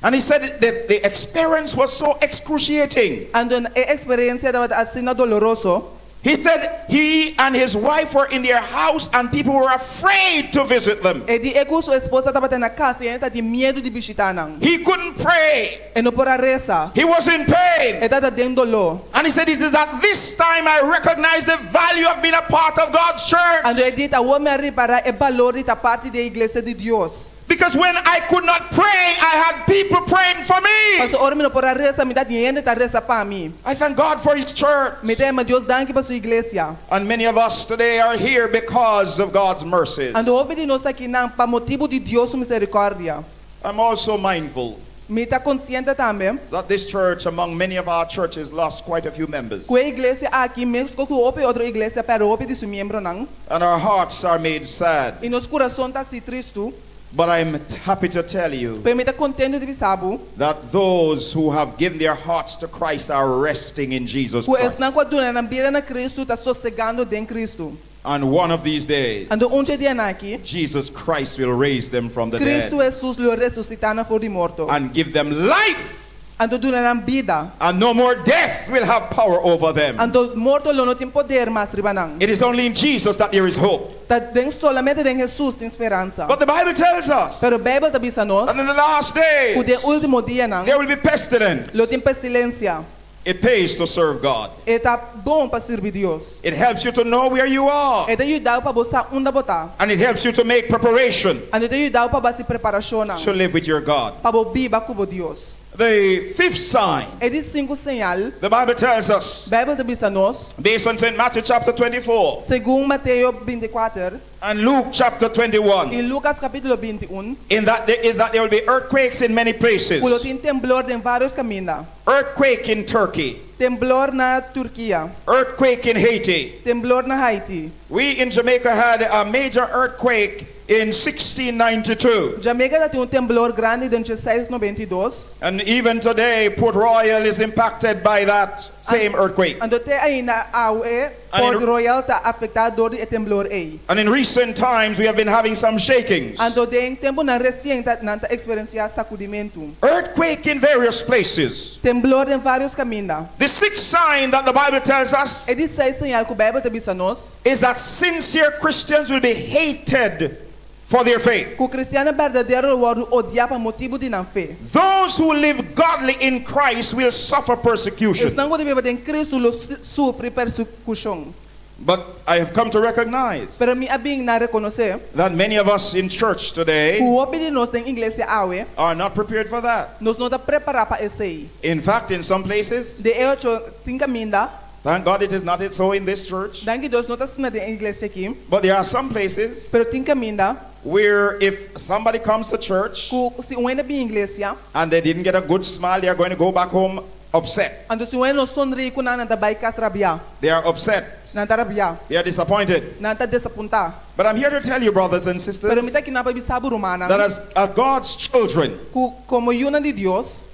And he said that the experience was so excruciating. Anto e eksperensia tabata asina doloroso. He said he and his wife were in their house and people were afraid to visit them. E di e ku su esposa tabata na kas i hende tabatin miedu di bishitá nan. He couldn't pray. E no por a resa. He was in pain. E tabata den doló. And he said, It is at this time I recognize the value of being a part of God's church. Anto e di, Ta awor mi a ripará e balor di ta parti di e iglesia di Dios. Because when I could not pray, I had people praying for me. Pasobra ora mi no por a resa, mi tabatin hende ta resa pa mi. I thank God for His church. Mi ta yama Dios danki pa su iglesia. And many of us today are here because of God's mercies. Anto hopi di nos ta akinan pa motibu di Dios su misericordia. I'm also mindful. Mi ta konsiente tambe. That this church among many of our churches lost quite a few members. Ku e iglesia aki, meskos ku hopi otro iglesia, pèrdè hopi di su miembronan. And our hearts are made sad. I nos kurason ta hasi tristu. But I'm happy to tell you. Pero mi ta kontentu di bisa bo. That those who have given their hearts to Christ are resting in Jesus Ku Christ. esnan ku a duna nan bida na Kristu ta sosegando den Kristu. And one of these days. Anto un dje dianan aki. Jesus Christ will raise them from the dead. Kristu Hesus lo resusitá nan for di morto. And give them life. Anto duna nan bida. And no more death will have power over them. Anto morto lo no tin poder mas riba nan. It is only in Jesus that there is hope. Ta den solamente den Hesus tin speransa. But the Bible tells us. Pero Beibel ta bisa nos. That in the last days. Ku den último dianan. There will be pestilence. Lo tin pestilensia. It pays to serve God. E ta bon pa sirbi Dios. It helps you to know where you are. E ta yuda bo pa bo sa unda bo ta. And it helps you to make preparation. Anto e ta yuda bo pa bo hasi preparashonnan. To live with your God. Pa bo biba ku bo Dios. The fifth sign. E di sinku señal. The Bible tells us. Beibel ta bisa nos. Based on Saint Matthew chapter 24. Segun Mateo binti kuater. And Luke chapter 21. I Lukas kapítulo 21. In that there is that there will be earthquakes in many places. Ku lo tin temblor den vários kaminda. Earthquake in Turkey. Temblor na Turkia. Earthquake in Haiti. Temblor na Haiti. We in Jamaica had a major earthquake in 1692. Jamaica ta tin un temblor grandi den 1692. And even today Port Royal is impacted by that same earthquake. Anto te ainda awe Port Royal ta afektá dor di e temblor ei. And in recent times we have been having some shakings. Anto den tempunan resien ta nan ta eksperensiá sakudimentu. Earthquake in various places. Temblor den vários kaminda. The sixth sign that the Bible tells us. E di seis señal ku Beibel ta bisa nos. Is that sincere Christians will be hated for their faith. Ku kristiannan berdadero lo wòrdu odiá pa motibu di nan fe. Those who live godly in Christ will suffer persecution. Esnan ku ta biba den Kristu lo sufri persekushon. But I have come to recognize. Pero mi a bin na rekonosé. That many of us in church today. Ku hopi di nos den iglesia awe. Are not prepared for that. Nos no ta prepará pa esei. In fact, in some places. De echo, tin kaminda. Thank God it is not it so in this church. Danki Dios no ta asina den e iglesia aki. But there are some places. Pero tin kaminda. Where if somebody comes to church. Ku si un hende bin iglesia. And they didn't get a good smile, they are going to go back home upset. Anto si un hende no sonri ku nan, nan ta bai kas rabiá. They are upset. Nan ta rabiá. They are disappointed. Nan ta desapuntá. But I'm here to tell you, brothers and sisters. Pero mi ta akinan pa bisa bo rumannan. That as, as God's children. Ku komo yunan di Dios.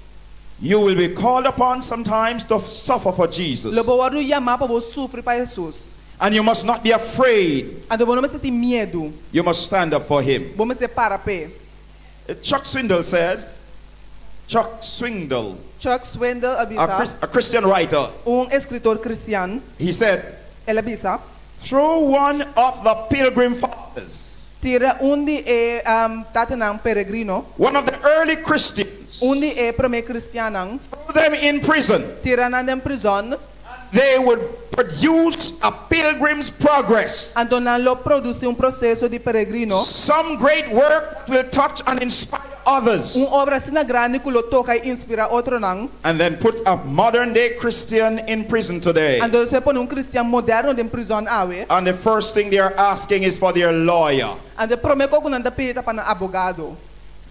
You will be called upon sometimes to suffer for Jesus. Lo bo wòrdu yamá pa bo sufri pa Hesus. And you must not be afraid. Anto bo no mester tin miedu. You must stand up for him. Bo mester para p'e. Chuck Swindoll says, Chuck Swindoll. Chuck Swindoll a bisa. A Christian writer. Un eskritor kristian. He said. El a bisa. Throw one of the pilgrim fathers. Tira un di e tatanan peregrino. One of the early Christians. Un di e promé kristiannan. Throw them in prison. Tira nan den prizòn. they would produce a pilgrim's progress. Anto nan lo produsí un proseso di peregrino. Some great work will touch and inspire others. Un obra asina grandi ku lo toka i inspirá otronan. And then put a modern day Christian in prison today. Anto despues pone un kristian moderno den prizòn awe. And the first thing they are asking is for their lawyer. Anto e promé kos ku nan ta pidi ta pa nan abogado.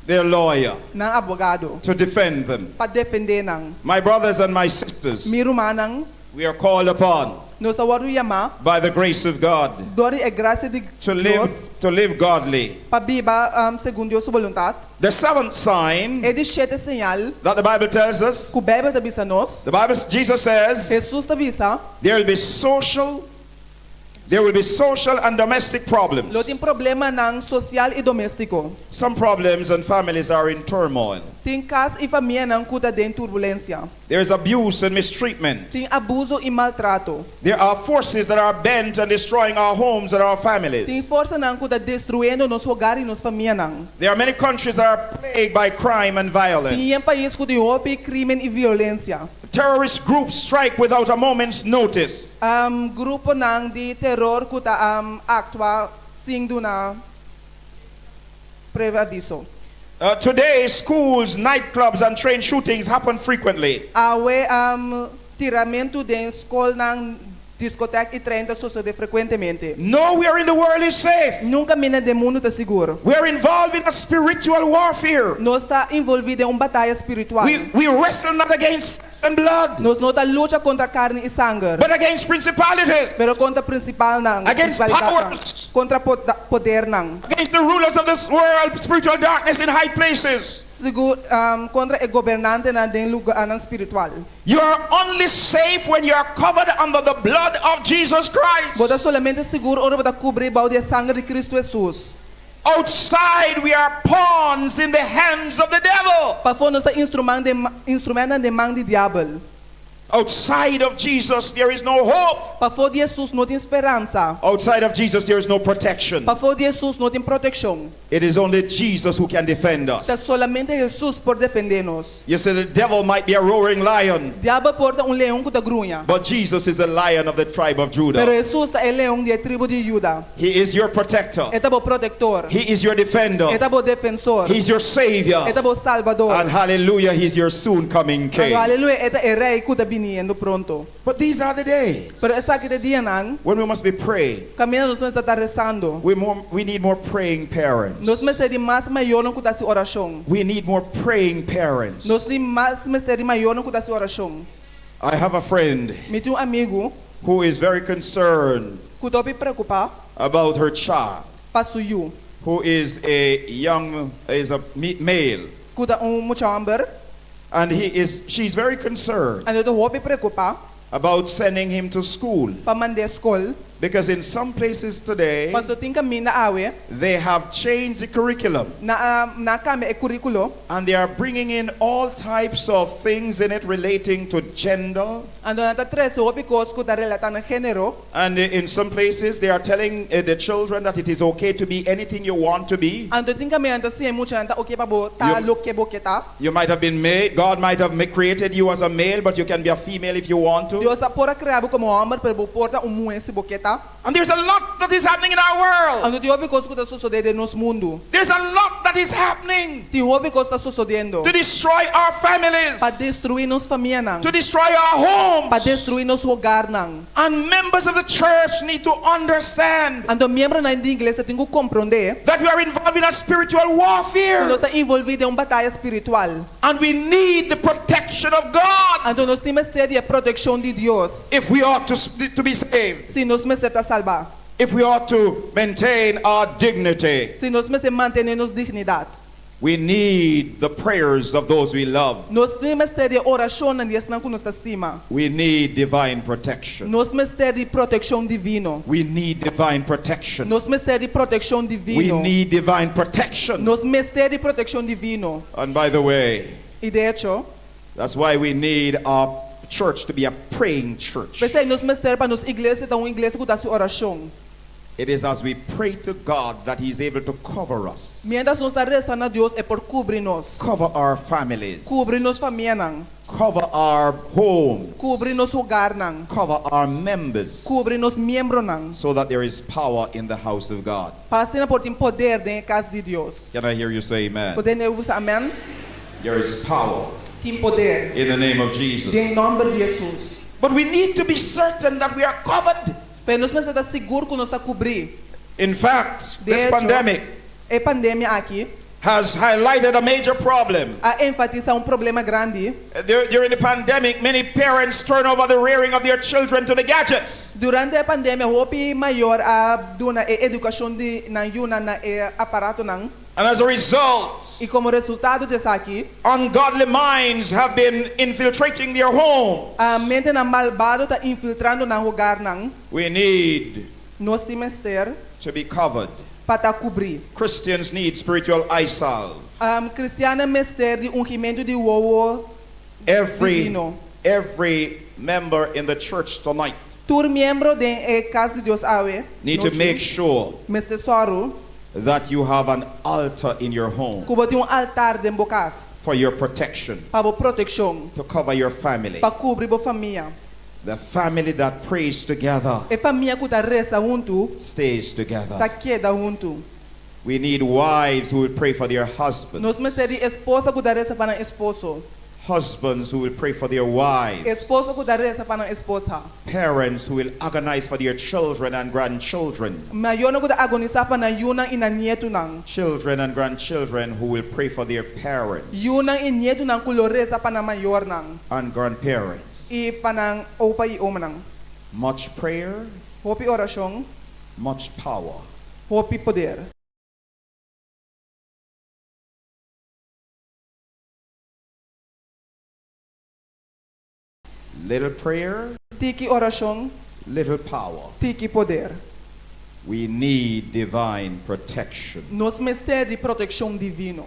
Their lawyer. Nan abogado. To defend them. Pa defendé nan. My brothers and my sisters. Mi rumannan. We are called upon. Nos ta wòrdu yamá. By the grace of God. Dor di e grasia di To live, Dios. to live godly. Pa biba segun Dios su boluntat. The seventh sign. E di shete señal. That the Bible tells us. Ku Beibel ta bisa nos. The Bible, Jesus says. Hesus ta bisa. There will be social There will be social and domestic problems. Lo tin problemanan sosial i doméstiko. Some problems and families are in turmoil. Tin kas i famianan ku ta den turbulensia. There is abuse and mistreatment. Tin abuso i maltrato. There are forces that are bent on destroying our homes and our families. Tin forsanan ku ta destruyendo nos hogar i nos famianan. There are many countries that are plagued by crime and violence. Tin yen pais ku tin hopi krímen i violensia. Terrorist groups strike without a moment's notice. Gruponan di teror ku ta aktua sin duna previo aviso. Today, schools, nightclubs and train shootings happen frequently. Awe, tiramentu den skolnan, diskotek i trein ta sosodé frekuentemente. Nowhere in the world is safe. Nunka mina den mundu ta sigur. We are involved in a spiritual warfare. Nos ta involví den un bataya spiritual. We, we wrestle not against flesh and blood. Nos no ta lucha kontra karni i sanger. But against principalities. Pero kontra prinsipalnan, Against prinsipalidatnan, powers. kontra podernan. Against the rulers of this world, spiritual darkness in high places. Sigur, kontra e gobernantenan den lugarnan spiritual. You are only safe when you are covered under the blood of Jesus Christ. Bo ta solamente sigur ora bo ta kubrí bou di e sanger di Cristo Hesus. Outside we are pawns in the hands of the devil. Pafó nos ta instrumentnan den man di diabel. Outside of Jesus there is no hope. Pafó di Hesus no tin speransa. Outside of Jesus there is no protection. Pafó di Hesus no tin protekshon. It is only Jesus who can defend us. Ta solamente Hesus por defendé nos. You see the devil might be a roaring lion. Diabel por ta un leon ku ta gruña. But Jesus is the lion of the tribe of Judah. Pero Hesus ta e leon di e tribu di Juda. He is your protector. E ta bo protektor. He is your defender. E ta bo defensor. He's your savior. E ta bo salbador. And hallelujah, he's your soon coming king. Anto aleluya, e ta e rei ku ta biniendo pronto. But these are the days. Pero esaki ta e dianan. When we must be praying. Kaminda nos mester ta resando. We more, we need more praying parents. Nos mester di mas mayornan ku ta hasi orashon. We need more praying parents. Nos tin mas mester di mayornan ku ta hasi orashon. I have a friend. Mi tin un amigu. Who is very concerned. Ku ta hopi preokupá. About her child. Pa su yu. Who is a young, is a male. Ku ta un mucha hòmber. And he is, she's very concerned. Anto e ta hopi preokupá. About sending him to school. Pa mand'é skol. Because in some places today. Paso tin kaminda awe. They have changed the curriculum. Nan a nan a kambia e kurikulo. And they are bringing in all types of things in it relating to gender. Anto nan ta trese hopi kos ku ta relatá na género. And in some places they are telling the children that it is okay to be anything you want to be. Anto tin kaminda nan ta siña e muchanan ta oke pa bo ta loke bo ke ta. You might have been made, God might have created you as a male, but you can be a female if you want to. Dios a por a krea bo komo hòmber, pero bo por ta un muhé si bo ke ta. And there's a lot that is happening in our world. Anto tin hopi kos ku ta sosodé den nos mundu. There's a lot that is happening. Tin hopi kos ta sosodiendo. To destroy our families. Pa destruí nos famianan. To destroy our homes. Pa destruí nos hogarnan. And members of the church need to understand. Anto miembronan di iglesia tin ku komprondé. That we are involved in a spiritual warfare. Ku nos ta involví den un bataya spiritual. And we need the protection of God. Anto nos tin mester di e protekshon di Dios. If we ought to to be saved. Si nos mester ta salbá. If we ought to maintain our dignity. Si nos mester mantené nos dignidat. We need the prayers of those we love. Nos tin mester di e orashonnan di esnan ku nos ta stima. We need divine protection. Nos mester di protekshon divino. We need divine protection. Nos mester di protekshon divino. We need divine protection. Nos mester di protekshon divino. And by the way. I de echo. That's why we need our church to be a praying church. P'esei nos mester pa nos iglesia ta un iglesia ku ta hasi orashon. It is as we pray to God that He is able to cover us. Miéntras nos ta resa na Dios e por kubri nos. Cover our families. Kubri nos famianan. Cover our home. Kubri nos hogarnan. Cover our members. Kubri nos miembronan. So that there is power in the house of God. Pa asina por tin poder den e kas di Dios. Can I hear you say amen? Por tende bo bisa amen? There is power Tin poder in the name of den Jesus. nòmber di Hesus. But we need to be certain that we are covered. Pero nos mester ta sigur ku nos ta kubrí. In fact, De this echo, pandemic e pandemia aki has highlighted a major problem. a enfatisá un problema grandi. During the pandemic, many parents turn over the rearing of their children to the gadgets. Durante e pandemia hopi mayor a duna e edukashon di nan yunan na e aparatonan. And as a result, I komo resultado di esaki, ungodly minds have been infiltrating their home. Mentenan malbado ta infiltrando nan hogarnan. We need Nos tin mester to be covered. pa ta kubrí. Christians need spiritual eye salve. Kristiannan mester di ungimentu di wowo Every divino. every member in the church tonight Tur miembro den e kas di Dios awe need to nochi make sure mester sòru that you have an altar in your home ku bo tin un altar den bo kas for your protection, pa bo protekshon, to cover your family. pa kubri bo famia. The family that prays together E famia ku ta resa huntu stays together. ta keda huntu. We need wives who will pray for their husbands. Nos mester di esposa ku ta resa pa nan esposo. Husbands who will pray for their wives. Esposo ku ta resa pa nan esposa. Parents who will agonize for their children and grandchildren. Mayornan ku ta agonisá pa nan yunan i nan nietunan. Children and grandchildren who will pray for their parents Yunan i nietunan ku lo resa pa nan mayornan. and grandparents. I pa nan opa i omanan. Much prayer, Hopi orashon. much power. Hopi poder. Little prayer, Tiki orashon, little power. tiki poder. We need divine protection. Nos mester di protekshon divino.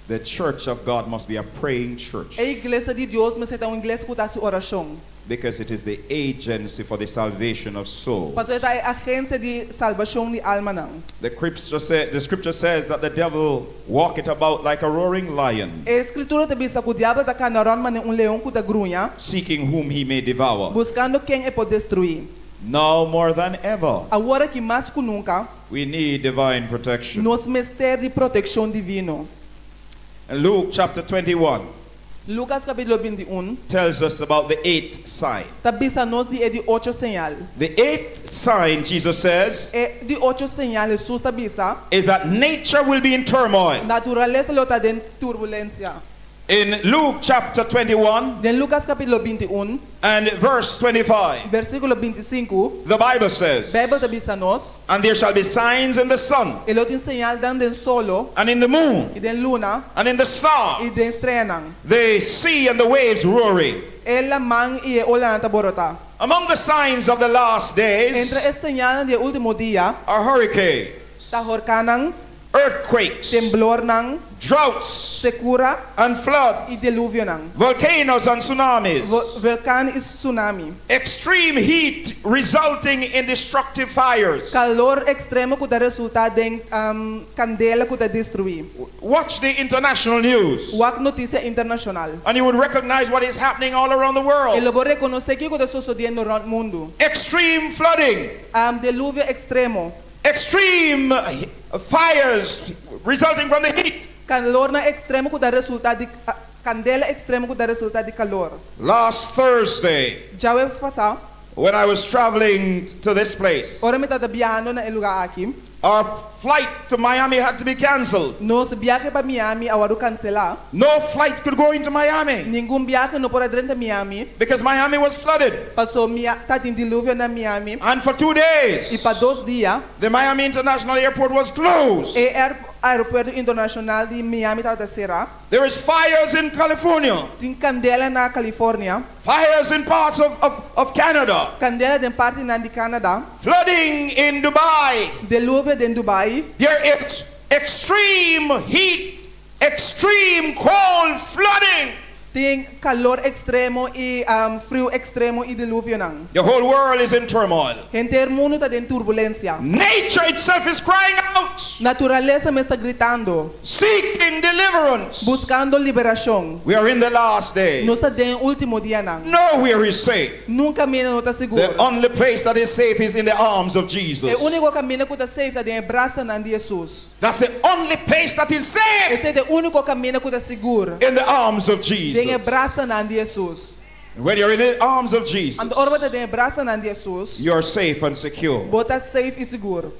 The church of God must be a praying church. E iglesia di Dios mester ta un iglesia ku ta hasi orashon. Because it is the agency for the salvation of souls. Pasobra e ta e agensia di salbashon di almanan. The scripture, say, the scripture says that the devil walketh about like a roaring lion. E Skritura ta bisa ku diabel ta kana rònt manera un leon ku ta gruña. Seeking whom he may devour. Buskando ken e por destruí. Now more than ever. Awor aki mas ku nunka. We need divine protection. Nos mester di protekshon divino. And Luke chapter 21. Lukas kapítulo 21. Tells us about the eighth sign. Ta bisa nos di e di ocho señal. The eighth sign, Jesus says. E di ocho señal, Hesus ta bisa. Is that nature will be in turmoil. Naturalesa lo ta den turbulensia. In Luke chapter 21. Den Lukas kapítulo 21. And verse 25. Versíkulo 25. The Bible says. Beibel ta bisa nos. And there shall be signs in the sun. E lo tin señalnan den solo. And in the moon. I den luna. And in the stars. I den streanan. The sea and the waves roaring. E laman i e olanan ta borotá. Among the signs of the last days. Entre e señalnan di e último dia. Are hurricanes. Ta horkannan. Earthquakes. Temblornan. Droughts. Sekura. And floods. I deluvionan. Volcanoes and tsunamis. Volkan i tsunami. Extreme heat resulting in destructive fires. Kalor ekstremo ku ta resultá den kandela ku ta destruí. Watch the international news. Wak notisia internashonal. And you would recognize what is happening all around the world. I lo bo rekonosé kiko ta sosodiendo rònt mundu. Extreme flooding. Deluvio ekstremo. Extreme fires resulting from the heat. Kalornan ekstremo ku ta resultá di kandela ekstremo ku ta resultá di kalor. Last Thursday. Djaweps pasá. When I was traveling to this place. Ora mi tabata biahando na e lugá aki. Our flight to Miami had to be cancelled. Nos biahe pa Miami a wòrdu kanselá. No flight could go into Miami. Ningun biahe no por a drenta Miami. Because Miami was flooded. Paso Mia tatin diluvio na Miami. And for two days. I pa dos dia. The Miami International Airport was closed. E aeropuerto internashonal di Miami tabata será. There is fires in California. Tin kandela na California. Fires in parts of of of Canada. Kandela den partinan di Canada. Flooding in Dubai. Deluvio den Dubai. There is extreme heat, extreme cold, flooding. Tin kalor ekstremo i friu ekstremo i diluvionan. The whole world is in turmoil. Henter mundu ta den turbulensia. Nature itself is crying out. Naturalesa mes ta gritando. Seeking deliverance. Buskando liberashon. We are in the last days. Nos ta den e último dianan. Nowhere is safe. Niun kaminda no ta sigur. The only place that is safe is in the arms of E Jesus. úniko kaminda ku ta safe ta den e brasanan di Hesus. That's the only place that is safe. Esei ta e úniko kaminda ku ta sigur. In the arms of Den e Jesus. brasanan di Hesus. When you're in the arms of Jesus, Anto ora bo ta den e brasanan di Hesus, you're safe and secure. bo ta safe i sigur.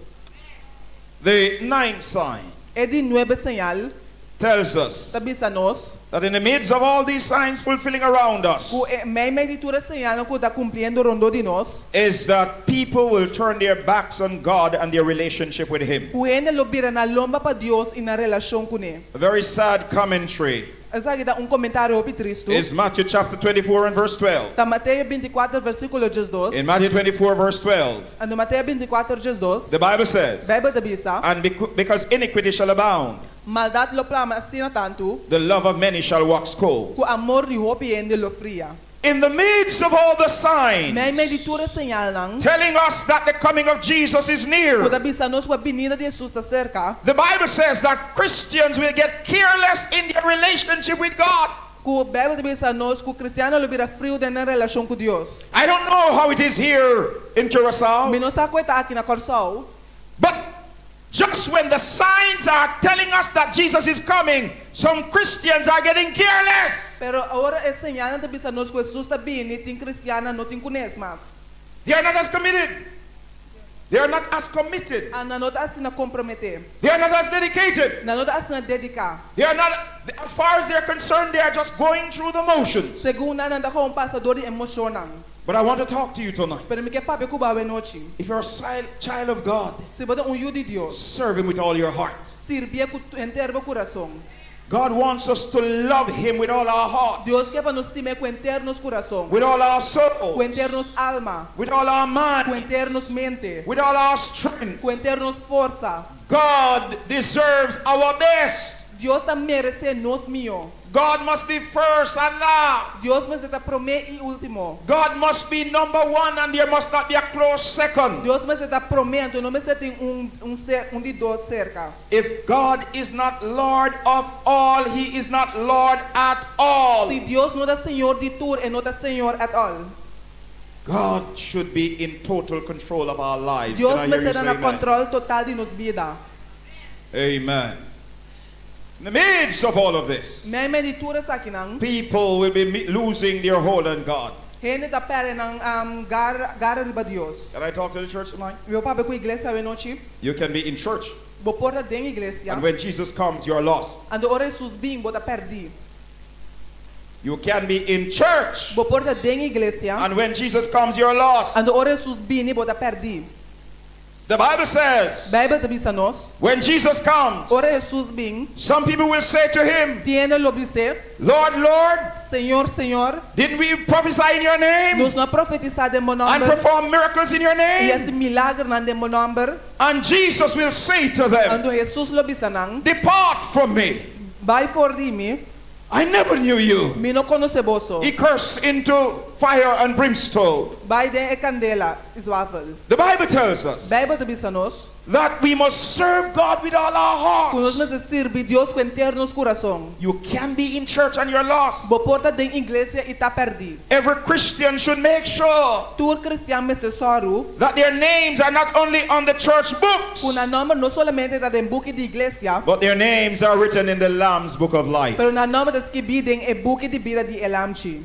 The ninth sign E di nuebe señal tells us ta bisa nos that in the midst of all these signs fulfilling around us ku e meimei di tur e señalnan ku ta kumpliendo rondó di nos, is that people will turn their backs on God and their relationship with Him. ku hende lo bira nan lomba pa Dios i nan relashon kuné. A very sad commentary Esaki ta un komentario hopi tristu. is Matthew chapter 24 and verse 12. Ta Mateo 24 versíkulo 12. In Matthew 24 verse 12, Anto Mateo 24 12, the Bible says, Beibel ta bisa, And because iniquity shall abound, Maldat lo plama asina tantu, the love of many shall wax cold. ku amor di hopi hende lo fria. In the midst of all the signs Meimei di tur e señalnan telling us that the coming of Jesus is near, ku ta bisa nos ku e binida di Hesus ta serka, the Bible says that Christians will get careless in their relationship with God. ku Beibel ta bisa nos ku kristiannan lo bira friu den nan relashon ku Dios. I don't know how it is here in Curaçao, Mi no sa kon e ta aki na Kòrsou, but just when the signs are telling us that Jesus is coming, some Christians are getting careless. Pero ora e señalnan ta bisa nos ku Hesus ta bini, tin kristiannan no tin kunes mas. They are not as committed. They are not as committed. A Nan no ta asina komprometé. They are not as dedicated. Nan no ta asina dediká. They are not, as far as they're concerned, they are just going through the motions. Segun nan, nan ta gewoon pasa dor di e moshonnan. But I want to talk to you tonight. Pero mi ke papia ku bo awe nochi. If you're a child of God, Si bo ta un yu di Dios, serve Him with all your heart. sirbié ku henter bo kurason. God wants us to love Him with all our heart, Dios ke pa nos stim'é ku henter nos kurason, with all our soul, ku henter nos alma, with all our ku mind, henter nos mente, with all our strength. ku henter nos forsa. God deserves our best. Dios ta meresé nos mihó. God must be first and last. Dios mester ta promé i último. God must be number one and there must not be a close second. Dios mester ta promé, anto no mester tin un un ser un di dos serka. If God is not Lord of all, he is not Lord at all. Si Dios no ta Señor di tur, e no ta Señor at all. God should be in total control of our lives. Dios Can I hear you mester say ta na amen? kòntròl total di nos bida. Amen. In the midst of all of this, Meimei di tur esakinan, people will be losing their hold on God. hende ta pèrdè nan gara gara riba Dios. Can I talk to the church tonight? Mi por papia ku iglesia awe nochi? You can be in church, Bo por ta den iglesia, and when Jesus comes, you are lost. anto ora Hesus bin, bo ta pèrdí. You can be in church, Bo por ta den iglesia, and when Jesus comes, you're lost. anto ora Hesus bini, bo ta pèrdí. The Bible says, Beibel ta bisa nos, when Jesus comes, ora Hesus bin, some people will say to him, tin hende lo bis'é, Lord, Lord, Señor, Señor, didn't we prophesy in your name? nos no a profetisá den bo And nòmber perform miracles in your i name? hasi milagernan den bo nòmber? And Jesus will say to them, Anto Hesus lo bisa nan, Depart from me. Bai for di mi, I never knew you. Mi no konosé boso. He cursed into fire and brimstone. Bai den e kandela i zwavel. The Bible tells us Beibel ta bisa nos that we must serve God with all our ku nos hearts. mester sirbi Dios ku henter nos kurason. You can be in church and you're lost. Bo por ta den iglesia i ta pèrdí. Every Christian should make sure Tur kristian mester sòru that their names are not only on the church books, ku nan nòmber no solamente ta den buki di iglesia, but their names are written in the Lamb's book of life. pero nan nòmber ta skibí den e buki di bida di e Lamchi.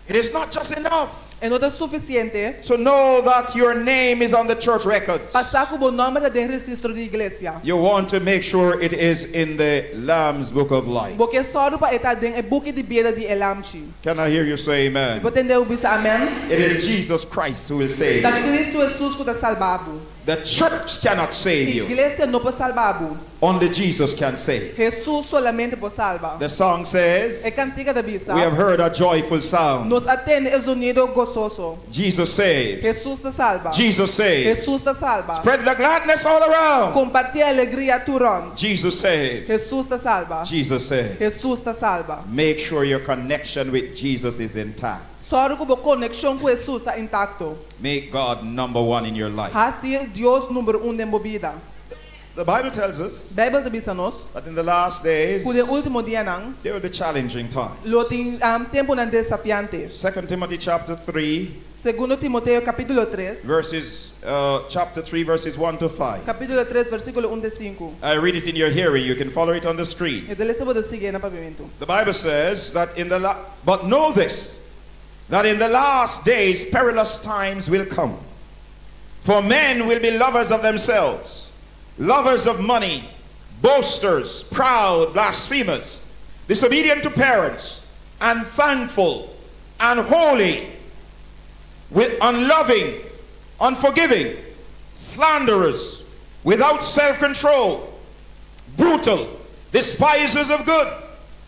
It is not just enough E no ta sufisiente to know that your name is on the church records. pa sa ku bo nòmber ta den registro di iglesia. You want to make sure it is in the Lamb's book of life. Bo ke sòru pa e ta den e buki di bida di e Lamchi. Can I hear you say amen? Mi por tende bo bisa amèn? It is Jesus Christ who will save Ta you. Kristu Hesus ku ta salba bo. The church cannot save you. Iglesia no por salba bo. Only Jesus can save. Hesus solamente por salba. The song says, E kantika ta bisa, We have heard a joyful sound. Nos a tende e zonido gososo. gososo. Jesus saves. Hesus ta salba. Jesus saves. Hesus ta salba. Spread the gladness all around. Kompartí alegria tur rònt. Jesus saves. Hesus ta salba. Jesus saves. Hesus ta salba. Make sure your connection with Jesus is intact. Sòru ku bo konekshon ku Hesus ta intakto. Make God number one in your life. Hasi Dios number un den bo bida. The Bible tells us Beibel ta bisa nos that in the last days ku den último dianan there will be challenging times. lo tin tempunan desafiante. 2 Timothy chapter 3 Segundo Timoteo kapítulo 3, verses chapter 3 verses 1 to 5. kapítulo 3 versíkulo 1 te 5. I read it in your hearing. You can follow it on the screen. E ta lesa bo ta sigui na papiamentu. The Bible says that in the but know this, that in the last days perilous times will come. For men will be lovers of themselves, lovers of money, boasters, proud, blasphemers, disobedient to parents, unthankful, unholy, with unloving, unforgiving, slanderers, without self-control, brutal, despisers of good,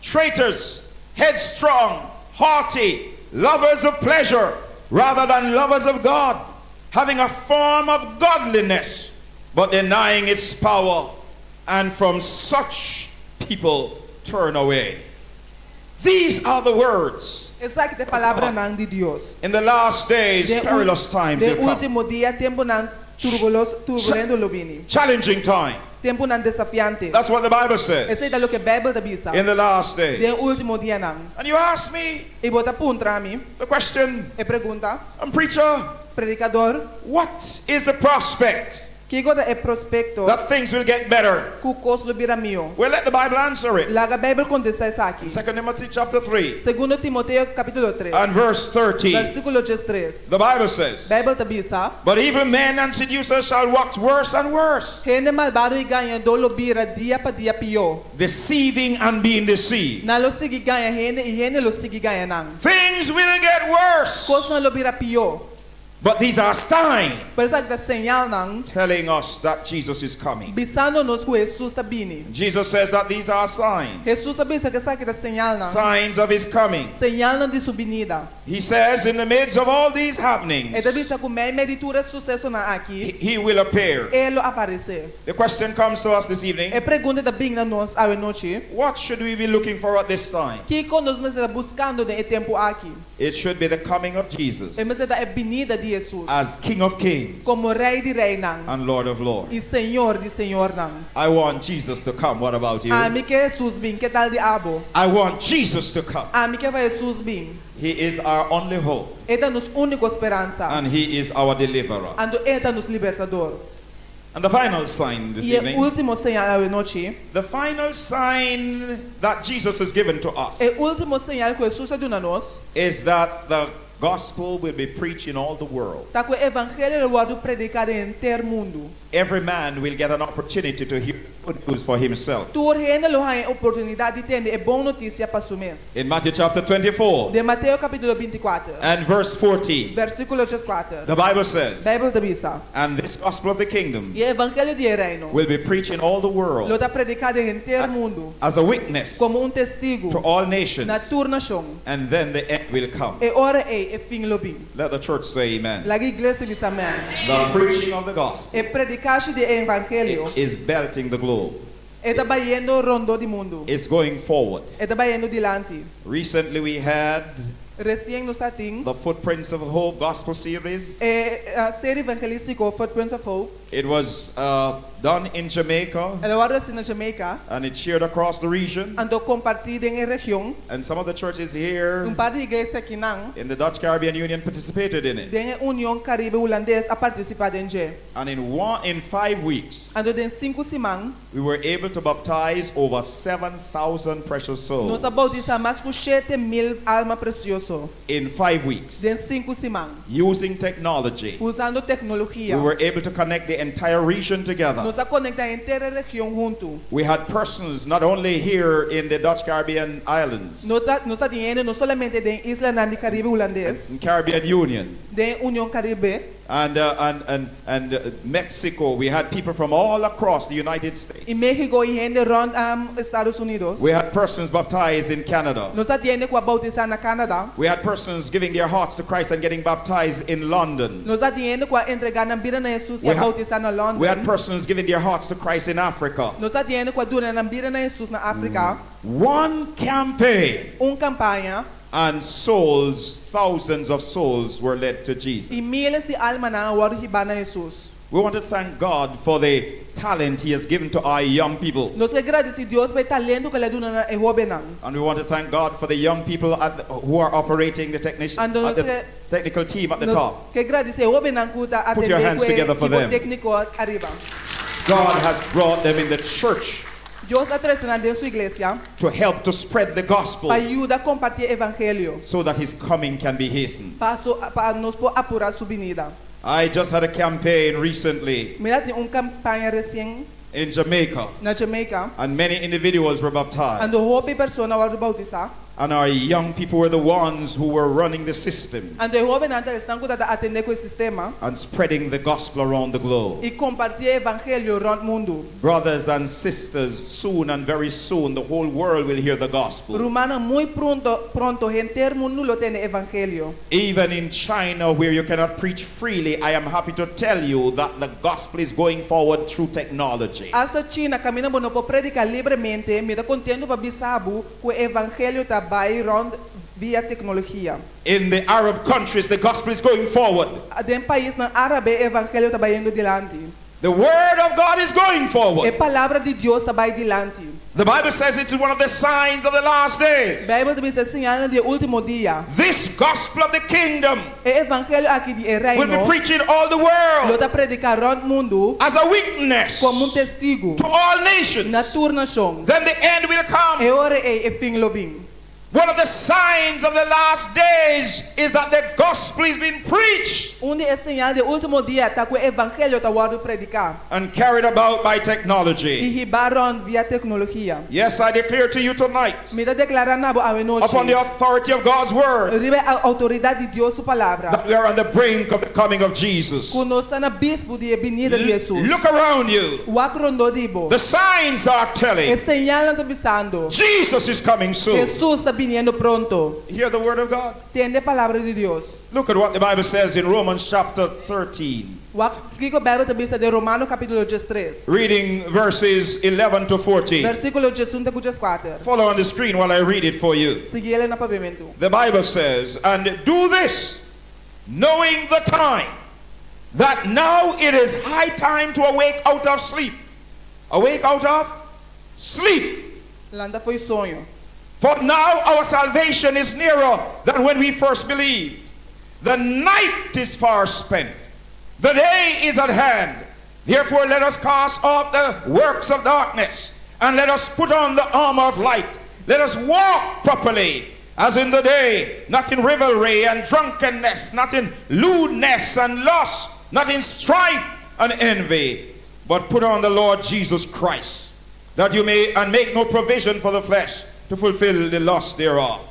traitors, headstrong, haughty, lovers of pleasure rather than lovers of God, having a form of godliness, but denying its power, and from such people turn away. These are the words. Esaki ta e palabranan di Dios. In the last days, Den perilous times den will come. último dia, tempunan turbulos, turbulento lo bini. Challenging time. Tempunan desafiante. That's what the Bible says. Esei ta loke Beibel ta bisa. In the last days. Den último dianan. And you ask me I bo ta puntra mi. the question. E pregunta. I'm preacher. Predikador. What is the prospect? Kiko ta e prospekto? That things will get better. Ku kos lo bira mihó. Well, let the Bible answer it. Laga Beibel kontestá esaki. 2 Timothy chapter 3. Segundo Timoteo kapítulo 3. And verse 13. Versíkulo 13. The Bible says. Beibel ta bisa. But evil men and seducers shall wax worse and worse. Hende malbado i gañadó lo bira dia pa dia pió. Deceiving and being deceived. Nan lo sigui gaña hende i hende lo sigui gaña nan. Things will get worse. Kosnan lo bira pió. But these are signs. Pero esaki ta señalnan. Telling us that Jesus is coming. Bisando nos ku Hesus ta bini. Jesus says that these are signs. Hesus ta bisa ku esaki ta señalnan. Signs of his coming. Señalnan di su binida. He says in the midst of all these happenings. E ta bisa ku meimei di tur e susesonan aki. He will appear. E lo aparesé. The question comes to us this evening. E pregunta ta bin na nos awe nochi. What should we be looking for at this time? Kiko nos mester ta buskando den e tempu aki? It should be the coming of Jesus. E mester ta e binida di Hesus. As King of Kings. Komo Rei di Reinan. And Lord of Lords. I Señor di Señornan. I want Jesus to come. What about you? Ami ke Hesus bin. Ke tal di abo? I want Jesus to come. Ami ke pa Hesus bin. He is our only hope. E ta nos úniko speransa. And he is our deliverer. Anto e ta nos libertador. And the final sign this I e evening. último señal awe nochi. The final sign that Jesus has given to us. E último señal ku Hesus a duna nos. Is that the gospel will be preached in all the world. Ta ku e evangelio lo wòrdu prediká den henter mundu. Every man will get an opportunity to hear good news for himself. Tur hende lo haña e oportunidat di tende e bon notisia pa su mes. In Matthew chapter 24. Den Mateo kapítulo 24. And verse 14. Versíkulo 14. The Bible says. Beibel ta bisa. And this gospel of the kingdom. I e evangelio di e reino. Will be preached in all the world. Lo ta prediká den henter mundu. As a witness. Komo un testigu. To all nations. Na tur nashon. And then the end will come. E ora ei e fin lo bin. Let the church say amen. Laga iglesia bisa amèn. The preaching of the gospel. E predikashi di e evangelio. Is belting the globe. E ta bayendo rondó di mundu. It's going forward. E ta bayendo dilanti. Recently we had Resien nos tatin. The Footprints of Hope Gospel Series. E serie evangelístiko Footprints of Hope. It was done in Jamaica. El a wòrdu hasi na Jamaica. And it shared across the region. Anto kompartí den e region. And some of the churches here. Un par di iglesia akinan. In the Dutch Caribbean Union participated in it. Den e Union Karibe Hulandes a partisipá den dje. And in one in five weeks. Anto den sinku siman. We were able to baptize over 7,000 precious souls. Nos a boutisá mas ku 7,000 alma presioso. In five weeks. Den sinku siman. Using technology. Usando teknologia. We were able to connect the entire region together. Nos a konektá henter e region huntu. We had persons not only here in the Dutch Caribbean islands. Nos ta nos tatin hende no solamente den islanan di Karibe Hulandes. In Caribbean Union. Den Union Karibe. And, uh, and, and, and uh, Mexico. We had people from all across the United I States. México i hende rònt um, Estados Unidos. We had persons baptized in Canada. Nos tabatin hende ku a boutisá na Canada. We had persons giving their hearts to Christ and getting baptized in London. Nos tabatin hende ku a entregá nan bida na Hesus i We a boutisá na London. We had persons giving their hearts to Christ in Africa. Nos tabatin hende ku a duna nan bida na Hesus na Afrika. One campaign Un kampaña and souls, thousands of souls were led to Jesus. i míles di alma a wòrdu hibá na Hesus. We want to thank God for the talent He has given to our young people. Nos ke gradisí Dios pa e talento ku El a duna na e hóbennan. And we want to thank God for the young people who are operating the technician, And at the nos- technical team at the Nos top. ke gradisí e hóbennan ku ta Put your atendé hands ku e together for ekipo them. tékniko ariba. God has brought them in the church Dios a trese nan den su iglesia to help to spread the gospel pa yuda kompartí evangelio. so that His coming can be hastened. Pa, su, pa nos por apurá su binida. I just had a campaign recently Mi a tin un kampaña resien in Jamaica, na Jamaica. and many individuals were baptized. Anto hopi persona a wòrdu boutisá. And our young people were the ones who were running the system Anto e hóbennan ta esnan ku tabata atendé ku e sistema and spreading the gospel around the globe. i kompartí e evangelio rònt mundu. Brothers and sisters, soon and very soon, the whole world will hear the gospel. Rumannan, muy pronto, pronto, henter mundu lo tende evangelio. Even in China, where you cannot preach freely, I am happy to tell you that the gospel is going forward through technology. Asta China, kaminda bo no por prediká libremente, mi ta kontentu pa bisa bo ku e evangelio ta bai rònt via teknologia. In the Arab countries, the gospel is going forward. Den paisnan árabe, e evangelio ta bayendo dilanti. The word of God is going forward. E palabra di Dios ta bai dilanti. The Bible says it's one of the signs of the last days. Beibel ta bisa e señal di último dia. This gospel of the kingdom E evangelio aki di e will be reino preached in all the world lo ta prediká rònt mundu as a witness komo un testigu to all nations. na tur nashon. Then the end will come. E ora ei e fin lo bin. One of the signs of the last days is that the gospel is being preached Un di e señal di último dia ta ku e evangelio ta wòrdu prediká and carried about by i technology. hibá rònt via teknologia. Yes, I declare to you tonight, Mi ta deklará na bo awe upon the nochi authority of God's word, riba e outoridat di Dios su palabra that we are on the brink of the coming of Jesus. ku nos ta na bispu di e binida di Hesus. Look around you. Wak rondó di bo. The signs are E telling señalnan ta bisando. Jesus is coming soon. Hesus ta biniendo pronto. Hear the word of God. Tende palabra di Dios. Look at what the Bible says in Romans chapter 13, Wak kiko Beibel ta bisa den Romano kapítulo 13. reading verses 11 to 14. Versíkulo 11 te ku 14. Follow on the screen while I read it for you. Sigui e na papiamentu. The Bible says, And do this, knowing the time, that now it is high time to awake out of sleep. Awake out of sleep. Lanta fo'i soño. For now our salvation is nearer than when we first believed. The night is far spent, the day is at hand. Therefore, let us cast off the works of darkness and let us put on the armor of light. Let us walk properly as in the day, not in revelry and drunkenness, not in lewdness and lust, not in strife and envy, but put on the Lord Jesus Christ, that you may and make no provision for the flesh to fulfill the lust thereof.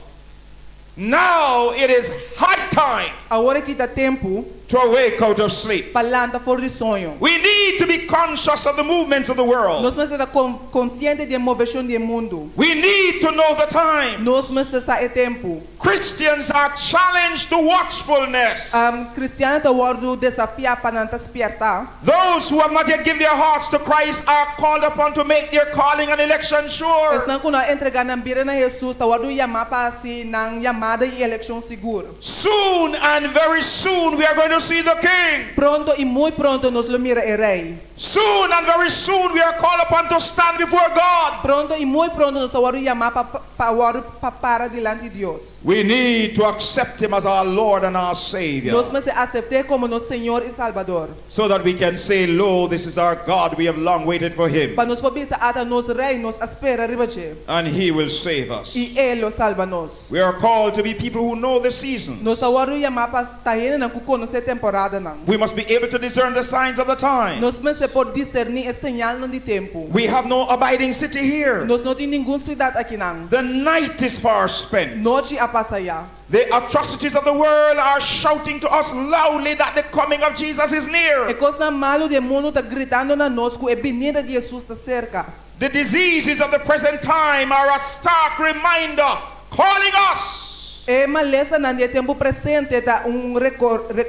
Now it is high time Awor aki ta tempu to awake out of sleep. pa lanta for di soño. We need to be conscious of the movements of the world. Nos mester ta konsiente di e moveshon di mundu. We need to know the time. Nos mester sa e tempu. Christians are challenged to watchfulness. Um, kristiannan ta wòrdu desafiá pa nan ta spièrta. Those who have not yet given their hearts to Christ are called upon to make their calling and election sure. Esnan ku no a entregá nan bida na Hesus ta wòrdu yamá pa hasi nan yamada i elekshon sigur. Soon and very soon we are going to see the King. Pronto i muy pronto nos lo mira e Rei. Soon and very soon we are called upon to stand before God. Pronto i muy pronto nos ta wòrdu yamá pa pa wòrdu pa para dilanti di Dios. We need to accept Him as our Lord and our Savior Nos mester asept'é komo nos Señor i Salbador. so that we can say, Lo, this is our God. We have long waited for Him. Pa nos por bisa ata nos Rei, nos a spera riba dje. And He will save us. I E lo salba nos. We are called to be people who know the season. Nos ta wòrdu yamá pa ta hendenan ku konosé temporadanan. We must be able to discern the signs of the time. Nos mester por diserní e señalnan di tempu. We have no abiding city here. Nos no tin ningun siudat akinan. The night is far spent. Nochi a pasa ya. The atrocities of the world are shouting to us loudly that the coming of Jesus is E near. kosnan malu di mundu ta gritando na nos ku e binida di Hesus ta serka. The diseases of the present time are a stark reminder calling us E malesanan di e tempu presente ta un rekor, re,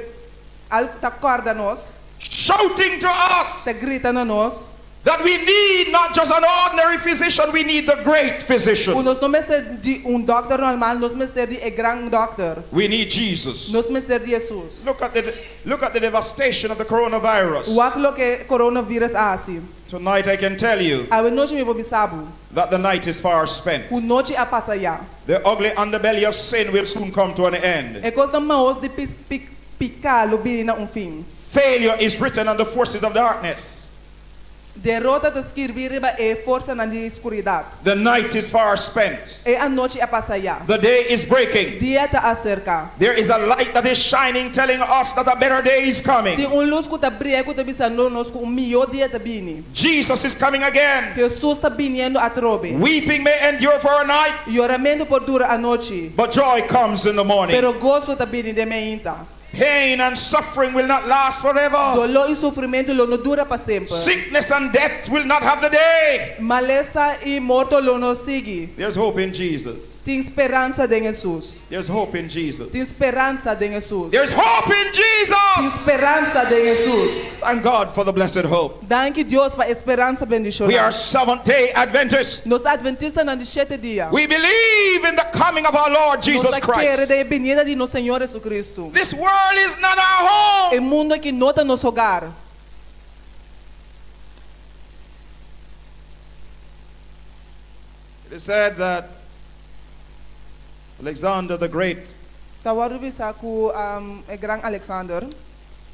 al, ta kòrda nos, shouting to us ta grita na nos, that we need not just an ordinary physician, we need the great ku physician. nos no mester di un dòkter normal, nos mester di e gran dòkter. We need Jesus. Nos mester di Hesus. Look at the look at the devastation of the coronavirus. Wak loke coronavirus a hasi. Tonight I can tell you Awe nochi mi por bisa bo that the night is far spent. ku nochi a pasa ya. The ugly underbelly of sin will soon come to an end. E kosnan mahos di pis, pik, piká lo bini na un fin. Failure is written on the forces of darkness. Derota ta skirbí riba e forsanan di skuridat. The night is far spent. E anochi a pasa ya. The day is breaking. Dia ta aserká. There is a light that is shining, telling us that a better day is Tin coming. un lus ku ta bria ku ta bisando nos ku un mihó dia ta bini. Jesus is coming again. Hesus ta biniendo atrobe. Weeping may endure for a night, Yoramentu por dura anochi, but joy comes in the morning. pero goso ta bini den mainta. Pain and suffering will not last forever. Doló i sufrimentu lo no dura pa semper. Sickness and death will not have the day. Malesa i morto lo no sigui. There's hope in Jesus. Tin speransa den Hesus. There's hope in Jesus. Tin speransa den Hesus. There's hope in Tin Jesus. speransa den Hesus. Thank God for the blessed hope. Danki Dios pa e speransa We are bendishoná. Seventh day Adventists. Nos ta Atventistanan di shete dia. We believe in the coming of our Lord Nos Jesus ta kere Christ. den e binida di nos Señor Jesucristo. This world is not our home. E mundu aki no ta nos hogar. It is said that Alexander the Great Ta wòrdu bisá ku e gran Alexander.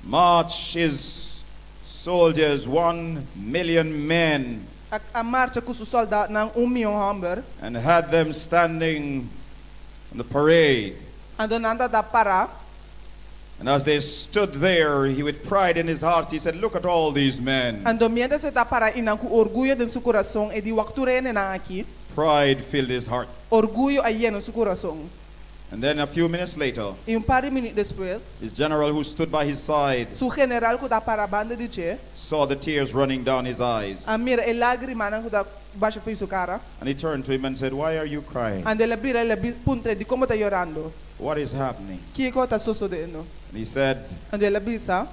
marched his soldiers, one million men, A a marcha ku su sòldatnan un mion hòmber. and had them standing on the parade. Anto nan tabata pará. And as they stood there, he with pride in his heart, he said, Look at all these men. Anto miéntras e ta pará einan ku orguyo den su kurason, e di, Wak tur e hendenan aki. Pride filled his heart. Orguyo a yena su kurason. And then a few minutes later, I un par di minüt despues, his general who stood by his side su general ku ta pará banda di dje saw the tears running down his eyes. a mira e lágrimanan ku ta basha for di su kara. And he turned to him and said, Why are you crying? Anto el a bira el a puntr'é, Dikon bo ta yorando? What is happening? Kiko ta sosodendo? And he said, Anto el a bisa,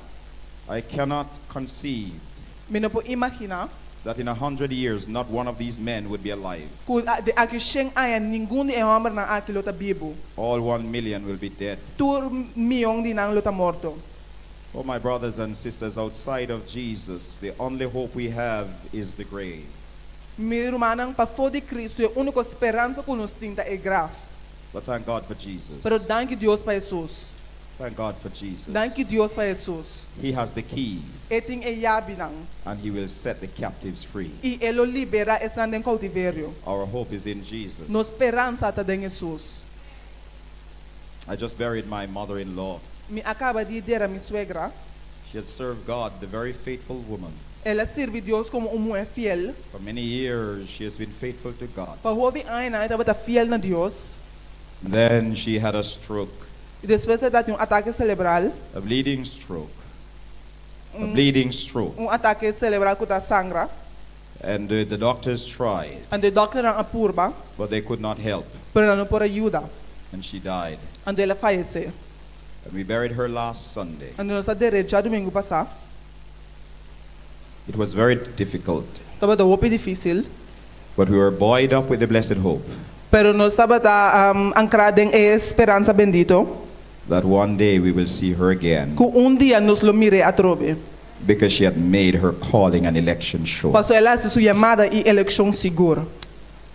I cannot conceive Mi no por imaginá that in 100 years not one of these men would be alive. ku di aki shen aña ningun di e hòmbernan aki lo ta bibu. All 1 million will be dead. Tur mion di nan lo ta morto. Oh, my brothers and sisters, outside of Jesus, the only hope we have is the grave. Mi rumannan, pafó di Kristu, e úniko speransa ku nos tin ta e graf. But thank God for Jesus. Pero danki Dios pa Hesus. Thank God for Jesus. Danki Dios pa Hesus. He has the keys E tin e yabinan. and he will set the captives free. I e lo liberá esnan den koutiverio. Our hope is in Jesus. Nos speransa ta den Hesus. I just buried my mother-in-law. Mi a kaba di dera mi suegra. She had served God, the very faithful woman. El a sirbi Dios komo un muhé fiel. For many years, she has been faithful to God. Pa hopi aña e tabata fiel na Dios. Then she had a stroke, I despues el a tin un atake serebral. a bleeding stroke, a bleeding stroke. Un atake serebral ku ta sangra. And the doctors tried, Anto e dòkternan a purba, but they could not help. pero nan no por a yuda. And she died. Anto el a fayesé. And we buried her last Sunday. Anto nos a der'é djadumingu pasá. It was very difficult, Tabata hopi difísil. but we were buoyed up with the blessed hope Pero nos tabata um, ankrá den e speransa bendito. that one day we will see her again Ku un dia nos lo mir'é atrobe. because she had made her calling and election sure. Paso el a hasi su yamada i elekshon sigur.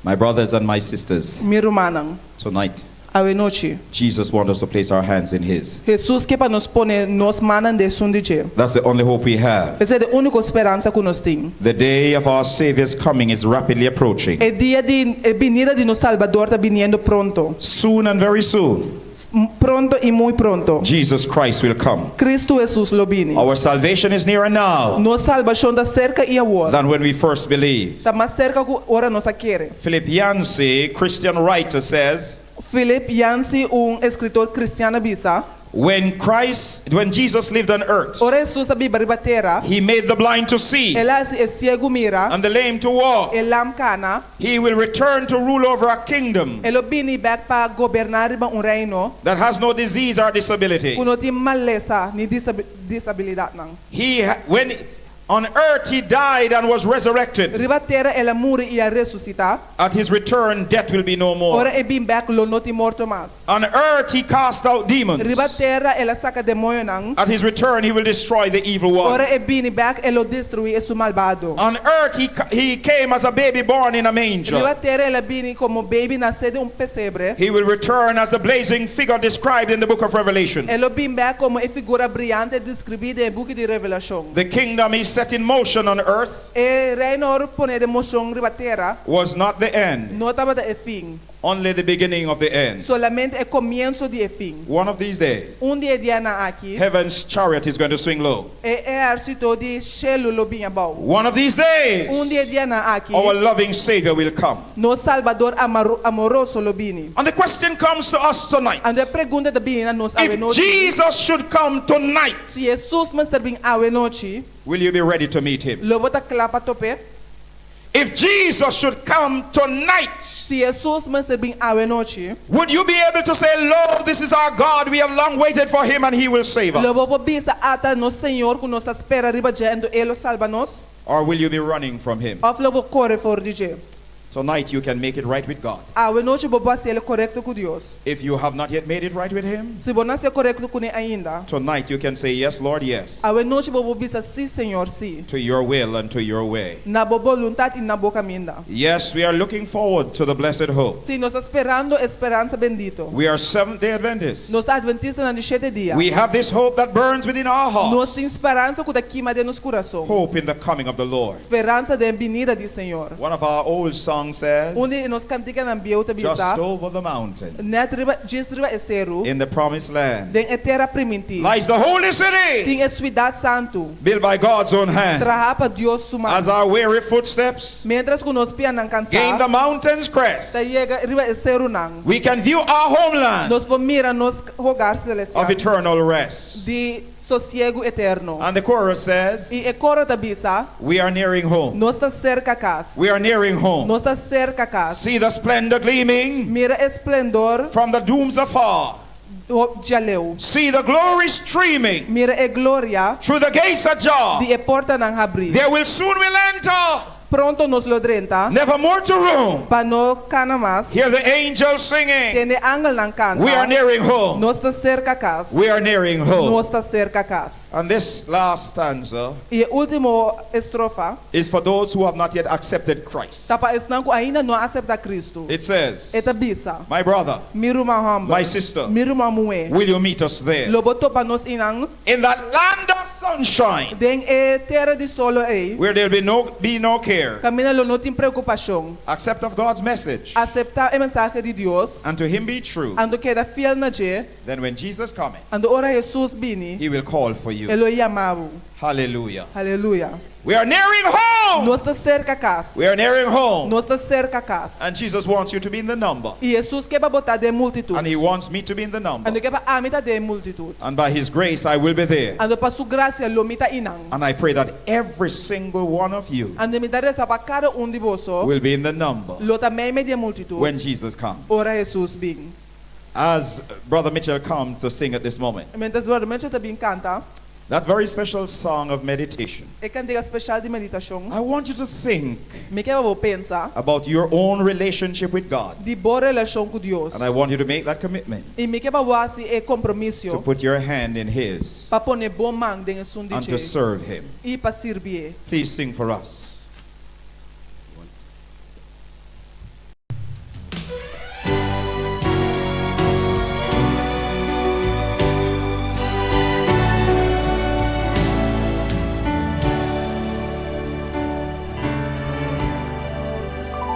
My brothers and my sisters, Mi rumannan, tonight, awe nochi. Jesus wants us to place our hands in His. Hesus ke pa nos pone nos mannan den esun di dje. That's the only hope we have. Esei ta e úniko speransa ku nos tin. The day of our Savior's coming is rapidly approaching. E dia di e binida di nos Salbador ta biniendo pronto. Soon and very soon, Pronto i muy pronto. Jesus Christ will come. Kristu Hesus lo bini. Our salvation is nearer now Nos salbashon ta serka i awor. than when we first believed. Ta mas serka ku ora nos a kere. Philip Yancey, Christian writer, says, Philip Yancey, un eskritor kristian a bisa. When Christ, when Jesus lived on earth, Ora Hesus a biba riba tera, he made the blind to see el a hasi e siegu mira, and the lame to walk. e lam kana. He will return to rule over a kingdom E lo bini bèk pa goberná riba un reino that has no disease or disability. ku no tin malesa ni disabilidatnan. He when on earth he died and was resurrected. Riba tera el a muri i a resusitá. At his return death will be no more. Ora e bin bèk lo no tin morto mas. On earth he cast out demons. Riba tera el a saka demoñonan. At his return he will destroy the evil one. Ora e bini bèk e lo destruí esun malbado. On earth he he came as a baby born in a manger. Riba tera el a bini komo baby nasé den un pesebre. He will return as the blazing figure described in the book of Revelation. E lo bin bèk komo e figura briante deskribí den e buki di Revelashon. The kingdom he set in motion on earth E reino el a pone den moshon riba tera was not the end, no tabata e fin, only the beginning of the end. solamente e komienso di e fin. One of these days, Un di e dianan aki, heaven's chariot is going to swing low. e ehérsito di shelu lo bin abou. One of these days, Un di e dianan aki, our loving Savior will come. nos Salbador amoroso lo bini. And the question comes to us tonight. Anto e pregunta ta bini na nos awe If nochi. Jesus should come tonight, Si Hesus mester bin awe nochi, will you be ready to meet him? lo bo ta kla pa top'é? If Jesus should come tonight, Si Hesus mester bin awe nochi, would you be able to say, Lord, this is our God, we have long waited for him and he will save us? Lo bo por bisa, Ata nos Señor ku nos ta spera riba dje, anto E lo salba nos? Or will you be running from him? Òf lo bo kore for di dje? Tonight you can make it right with God. Awe nochi bo por hasiel korekto ku Dios. If you have not yet made it right with him, Si bo no a hasié korekto kuné ainda, tonight you can say, Yes, Lord, yes, awe nochi bo por bisa, Sí, Señor, sí, to your will and to your way. na bo boluntat i na bo kaminda. Yes, we are looking forward to the blessed hope. Sí, nos ta sperando e speransa bendito. We are Seventh-day Adventists. Nos ta Atventistanan di shete dia. We have this hope that burns within our Nos hearts. tin speransa ku ta kima den nos kurason. Hope in the coming of the Lord. Speransa den binida di Señor. One of our old songs says, Un di nos kantikanan bieu ta Just bisa, over the mountain, Nèt riba, djis riba e seru, in the promised land, den e tera primintí, lies the holy city, tin e suidat santu, built by God's own hand. trahá pa Dios su man. As our weary footsteps Miéntras ku nos pianan gain kansá the mountain's crest, ta yega riba e serunan, we can view our homeland nos por mira nos hogar of selestial eternal rest. di sosiegu eterno. And the chorus says, I e koro ta bisa, We are nearing home. Nos ta serka kas. We are nearing home. Nos ta serka kas. See the splendor gleaming Mira e splendor from the dooms afar. djaleu. See the glory streaming Mira e gloria through the gates ajar. di e portanan habrí. There will soon we'll enter. Pronto nos lo drenta. Never more to roam. Pa no kana mas. Hear the angels singing. Tende angelnan kanta. We are nearing home. Nos ta serka kas. We are nearing home. Nos ta serka kas. And this last stanza I e último estrofa is for those who have not yet accepted Christ. ta pa esnan ku ainda no a aseptá Kristu. It says, E ta bisa, My brother, Mi ruman hòmber, my sister, mi ruman muhé, will you meet us there? lo bo topa nos einan In that land of sunshine, den e tera di solo ei, where there will be no, be no care, kaminda lo no tin preokupashon. Accept of God's message, Aseptá e mensahe di Dios, and to him be true. anto keda fiel na dje, Then when Jesus cometh, anto ora Hesus bini, he will call for you. e lo yama bo. Hallelujah. Haleluya. We are nearing home. Nos ta serka kas. We are nearing home. Nos ta serka kas. And Jesus wants you to be in the number. I Hesus ke pa bo ta den multitut. And he wants me to be in the number. Anto e ke pa ami ta den multitut. And by his grace I will be there. Anto pa su grasia lo mi ta einan. And I pray that every single one of you Anto mi ta resa pa kada un di boso will be in the number lo ta meimei di e multitut when Jesus comes. ora Hesus bin. As Brother Mitchell comes to sing at this moment. Mientras Brother Mitchell ta bin kanta. That very special song of meditation. E kantika speshal di meditashon. I want you to think. Mi ke pa bo pensa. About your own relationship with God. Di bo relashon ku Dios. And I want you to make that commitment. I mi ke pa bo hasi e kompromiso. To put your hand in His. Pa pone bo man den esun di And to dje. serve Him. I pa sirbié. Please sing for us.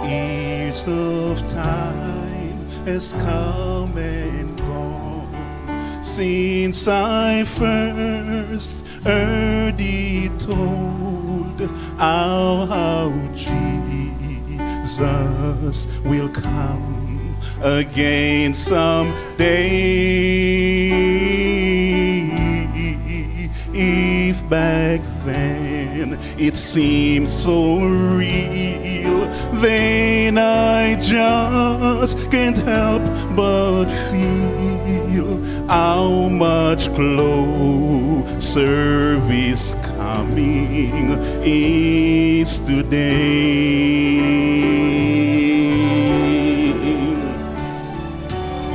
Years of time has come and gone since I first heard it told how, how Jesus will come. again someday. If back then it seemed so real, then I just can't help but feel how much closer this coming is today.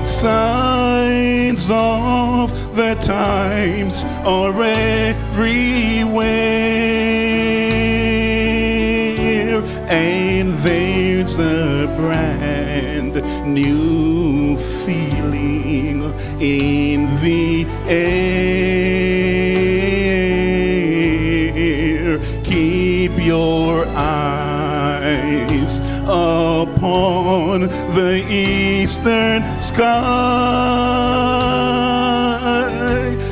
Signs of the times are everywhere, and there's a brand new feeling in the air. Keep your eyes upon the eastern sky.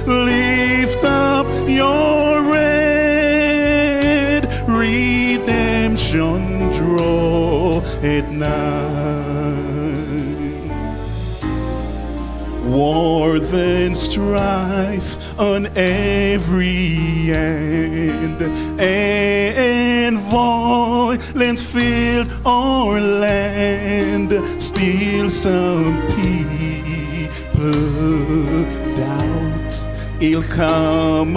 Lift up your head, redemption draw it nigh. Wars and strife on every hand, and violence filled our land. Still, some people doubt he'll come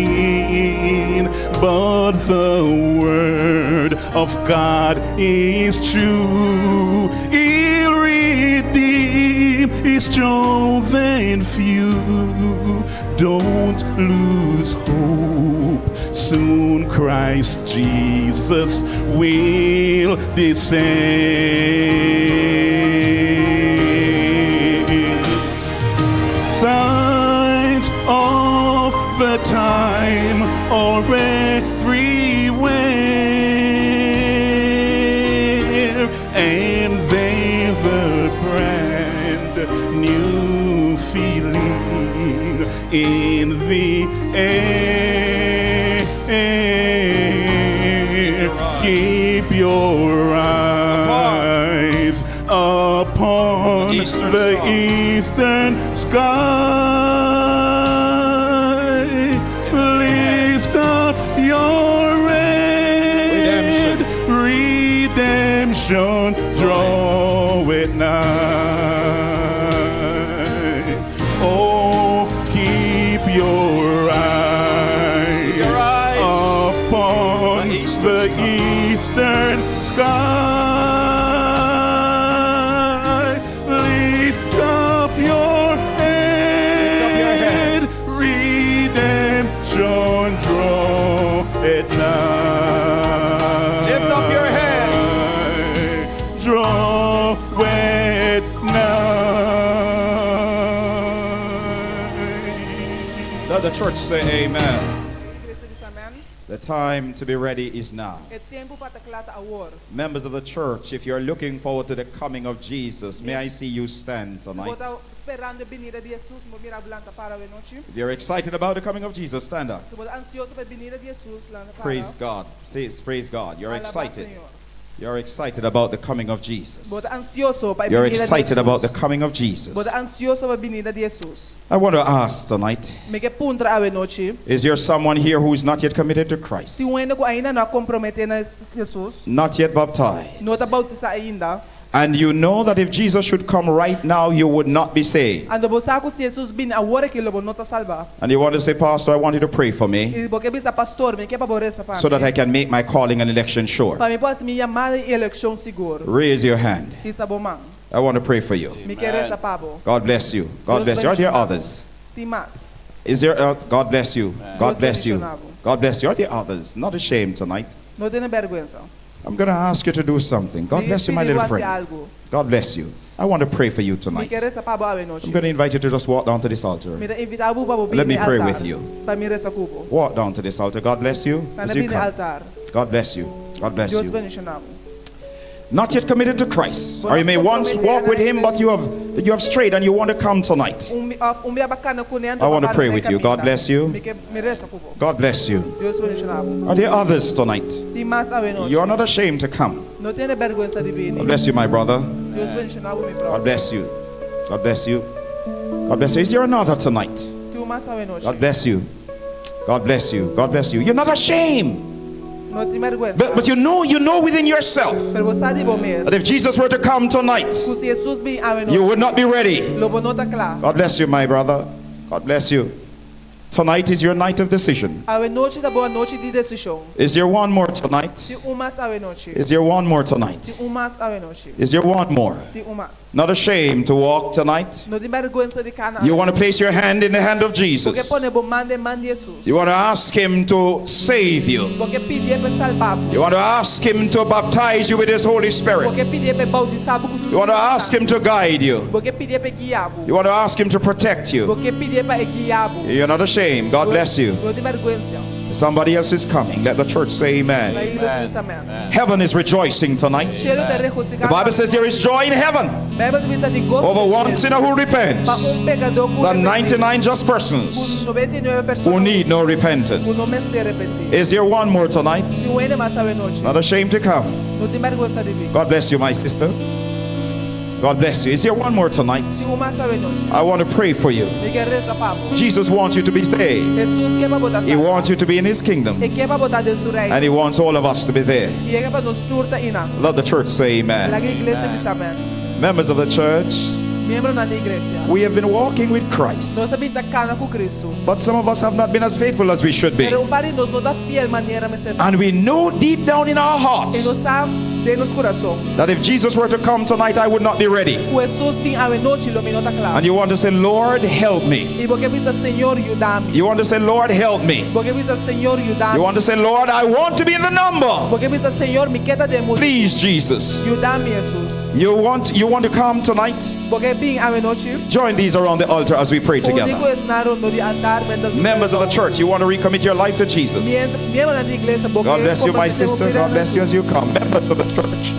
again. But the word of God is true. He'll redeem his chosen few. Don't lose hope. Soon Christ Jesus will descend. Signs of the time are everywhere, and there's a brand new feeling in the air. Keep your eyes upon Eastern the sky. eastern sky. Lift up your head, redemption, draw it nigh. Oh, keep your eyes, Your eyes upon the eastern the sky. eastern sky. Lift up your head, up your head. redemption draw it nigh. Lift up your head. Draw it nigh. Let the church say amen. Iglesia bisa amèn. The time to be ready is now. E tempu pa ta kla ta awor. Members of the church, if you're looking forward to the coming of Jesus, may I see you stand Si bo tonight. ta sperando e binida di Hesus, mi por mira bo lanta para awe nochi. If you're excited about the coming of Jesus, stand up. Si bo ta ansioso pa e binida di Hesus, lanta para. Praise God. Say, praise God. You're Alabá excited. Señor. You're excited about the coming of Jesus. Bo ta ansioso pa You're binida di excited about the Hesus. coming of Jesus. Bo ta ansioso pa e binida di Hesus. I want to ask tonight Mi ke puntra awe nochi. is there someone here who is not yet committed to Christ? Tin un hende ku ainda no a komprometé na Hesus, Not yet baptized? no ta boutisá ainda. And you know that if Jesus should come right now, you would not be saved. Anto bo sa ku si Hesus bin awor aki lo bo no ta salbá. And you want to say, Pastor, I want you to pray for me I bo ke bisa pastor, mi ke pa bo resa pa so that mi. I can make my calling and election sure. Pa mi por hasi mi yamada i elekshon sigur. Raise your hand. Hisa bo man. I want to pray for you. Mi ke resa pa bo. God bless you. God Dios bless you. Are there bendishoná bo. others? Tin mas. Is there? God bless you. God Dios bless you. bendishoná bo. God bless you. Are there others? Not ashamed tonight. No tene bèrgwensa. I'm going to ask you to do something. God Mi bless you, my pidi little bo hasi friend. algu. God bless you. I want to pray for you Mi tonight. ke resa pa bo awe I'm nochi. going to invite you to just walk down to this altar. Mi ta invitá bo pa bo Let bini me pray altar. with you. Pa mi resa ku bo. Walk down to this altar. God bless you. Kana As you bini come. altar. God bless you. God bless Dios you. bendishoná bo. Not yet committed to Christ. Or you may once walk with him, but you have you have strayed and you want to come tonight. Un, òf un bia b'a kana kuné I want to pray with you. God bless you. Mi ke mi resa ku bo. God bless you. Dios bendishoná bo. Are there others tonight? Tin mas awe nochi. You are not ashamed to come. No tene bèrgwensa di bini. God bless you, my brother. Dios bendishoná bo, mi God bròder. bless you. God bless you. God bless you. Is there another tonight? Tin un mas awe nochi. God bless you. God bless you. God bless you. You're not ashamed. No tin bèrgwensa. But, but you know, you know within yourself Pero bo sa di bo mes. that if Jesus were to come tonight, Ku si Hesus bin awe nochi. you would not be ready. Lo bo no ta kla. God bless you, my brother. God bless you. Tonight is your night of decision. Awe nochi ta bo anochi di desishon. Is there one more tonight? Tin un mas awe nochi. Is there one more tonight? Tin un mas awe nochi. Is there one more? Tin un mas. Not ashamed to walk tonight? No tin bèrgwensa di kana. You want to place your hand in the hand of Bo ke Jesus. pone bo man den man di Hesus. You want to ask him to save you. Bo ke pidié p'e salba bo. You want to ask him to baptize you with his Holy Bo Spirit. ke pidié p'e boutisá bo ku su You want to ask him to guide you. Bo ke pidié p'e guia bo. You want to ask him to protect Bo you. ke pidié pa e guia bo. You're not ashamed. God bless you. No tin bèrgwensa. Somebody else is coming. Let the church say La amen. iglesia bisa amèn. Heaven is rejoicing tonight. Shelu ta regosihá. The Bible says there is joy in heaven Beibel ta bisa tin goso over one sinner who repents pa un pekadó ku than arepentí. 99 just persons Ku 99 persona who need no ku no repentance. mester arepentí. Is there one more tonight? Tin un hende mas awe nochi. Not ashamed to come. No tin bèrgwensa di bin. God bless you, my sister. God bless you. Is there one more tonight? Tin un mas awe nochi. I want to pray for you. Mi ke resa pa bo. Jesus wants you to be saved. Hesus ke pa bo ta He wants you to be in his kingdom. E ke pa bo ta den su reino. And he wants all of us to be there. I e ke pa nos tur ta einan. Let the church say amen. Laga iglesia bisa amèn. Members of the church, Miembronan di iglesia. we have been walking with Christ. Nos a bin ta kana ku Kristu. But some of us have not been as faithful as we should be. Pero un par di nos no ta fiel manera mester. And we know deep down in our I hearts nos sa den nos kurason. that if Jesus were to come tonight, I would not be ready. Ku Hesus bin awe nochi lo mi no ta kla. And you want to say, Lord, help me. I bo ke bisa Señor yuda mi. You want to say, Lord, help me. Bo ke bisa Señor yuda mi. You want to say, Lord, I want to be in the number. Bo ke bisa Señor mi ke ta den multitut. Please, Jesus. Yuda mi Hesus. You want you want to come tonight? Bo ke bin awe nochi. Join these around the altar as we pray Uni ku together. esnan rondó di altar miéntras Members of the church, you want to recommit your life to Jesus. Miembronan di iglesia, bo ke God bless you, my komprometé bo sister. bida God na bless you as you come. Members of the church.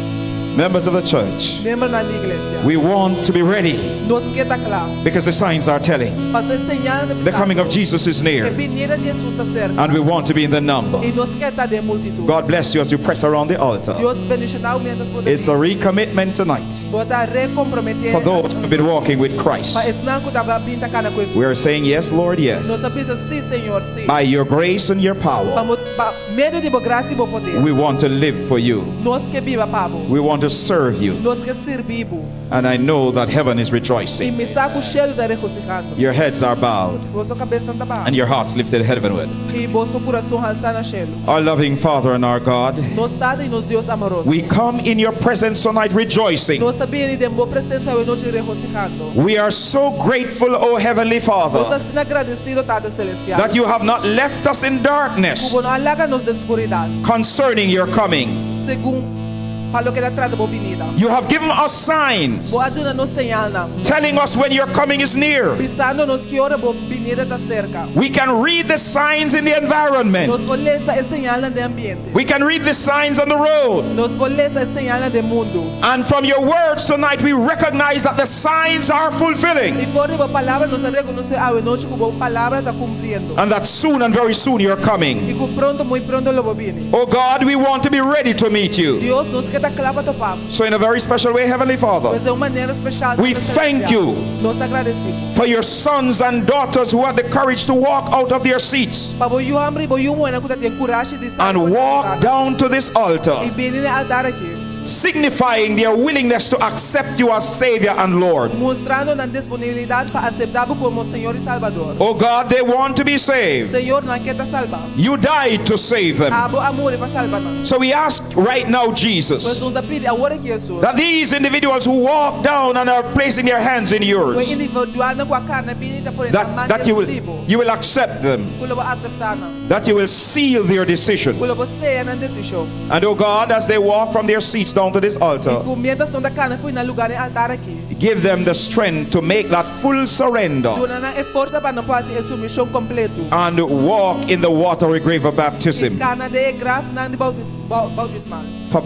Members of the church. Miembronan di iglesia. We want to be ready Nos ke ta kla. because the signs are telling. Paso e señalnan The coming of Jesus is E near binida di Hesus ta serka. and we want to be in the number. I nos ke ta den multitut. God bless you as you press around the altar. Dios bendishoná bo miéntras bo ta It's a recommitment tonight Bo ta rekomprometé for those who have been walking with Christ. Pa esnan ku tabata bin ta kana ku Hesus. We are saying, Yes, Lord, Nos yes. ta bisa sí, Señor, sí. By your grace and your Pa, power, mo, pa medio di bo grasia i bo poder. we want to live for you. Nos ke biba pa bo. We want to serve you. Nos ke sirbi bo. And I know that heaven is I rejoicing. mi sa ku shelu ta regosihando. Your heads are bowed Boso kabes ta abou. and your hearts lifted heavenward. I boso kurason halsá na shelu. Our loving Father and our God, Nos Tata i nos Dios amoroso. we come in your presence tonight rejoicing. Nos ta bini den bo presensia awe nochi regosihando. We are so grateful, O Heavenly Nos ta Father, asina gradesido, Tata Selestial. that you have not left us in darkness Ku bo no a laga nos den skuridat. concerning your coming. Segun pa loke ta trata bo binida. You have given us signs Bo a duna nos señalnan. telling us when your coming is near. Bisando nos ki ora bo binida ta serka. We can read the signs in the environment. Nos por lesa e señalnan den ambiente. We can read the signs on the road. Nos por lesa e señalnan den mundu. And from your words tonight, we recognize that the signs are fulfilling I for di bo palabra nos ta rekonosé awe nochi ku bo palabra ta kumpliendo. and that soon and very soon you're coming. I ku pronto, muy pronto lo bo bini. Oh God, we want to be ready to meet you. Dios, nos ke ta kla pa topa bo. So, in a very special way, Heavenly Father, Pues di un manera spesial. We Tata thank Selestial, you. Nos ta gradesido. for your sons and daughters who had the courage to walk out of their seats Pa bo yu hòmber i bo yu muhénan ku tabatin kurashi di sali and for di walk lugá. down to this altar, I bini na e altar aki. signifying their willingness to accept you as Savior and Lord. Mustrando nan disponibilidat pa aseptá bo komo Señor i Salbador. Oh God, they want to be saved. Señor, nan ke ta salbá. You died to save them. Abo a muri pa salba nan. So we ask right now, Pues Jesus, nos ta pidi awor aki Hesus. that these individuals who walk down and are placing their hands in Ku yours, individuonan ku a kana bini ta pone nan that, man that you will di bo. you will accept them, Ku lo bo aseptá nan. that you will seal their decision. Ku lo bo seya nan desishon. And oh God, as they walk from their seats down to this altar, Ku miéntras nan ta kana for di nan lugá na e altar aki. give them the strength to make that full surrender Duna nan e forsa pa nan por hasi e sumishon kompleto. and walk in the watery grave of baptism Kana den e graf nan di boutis, boutismal. for,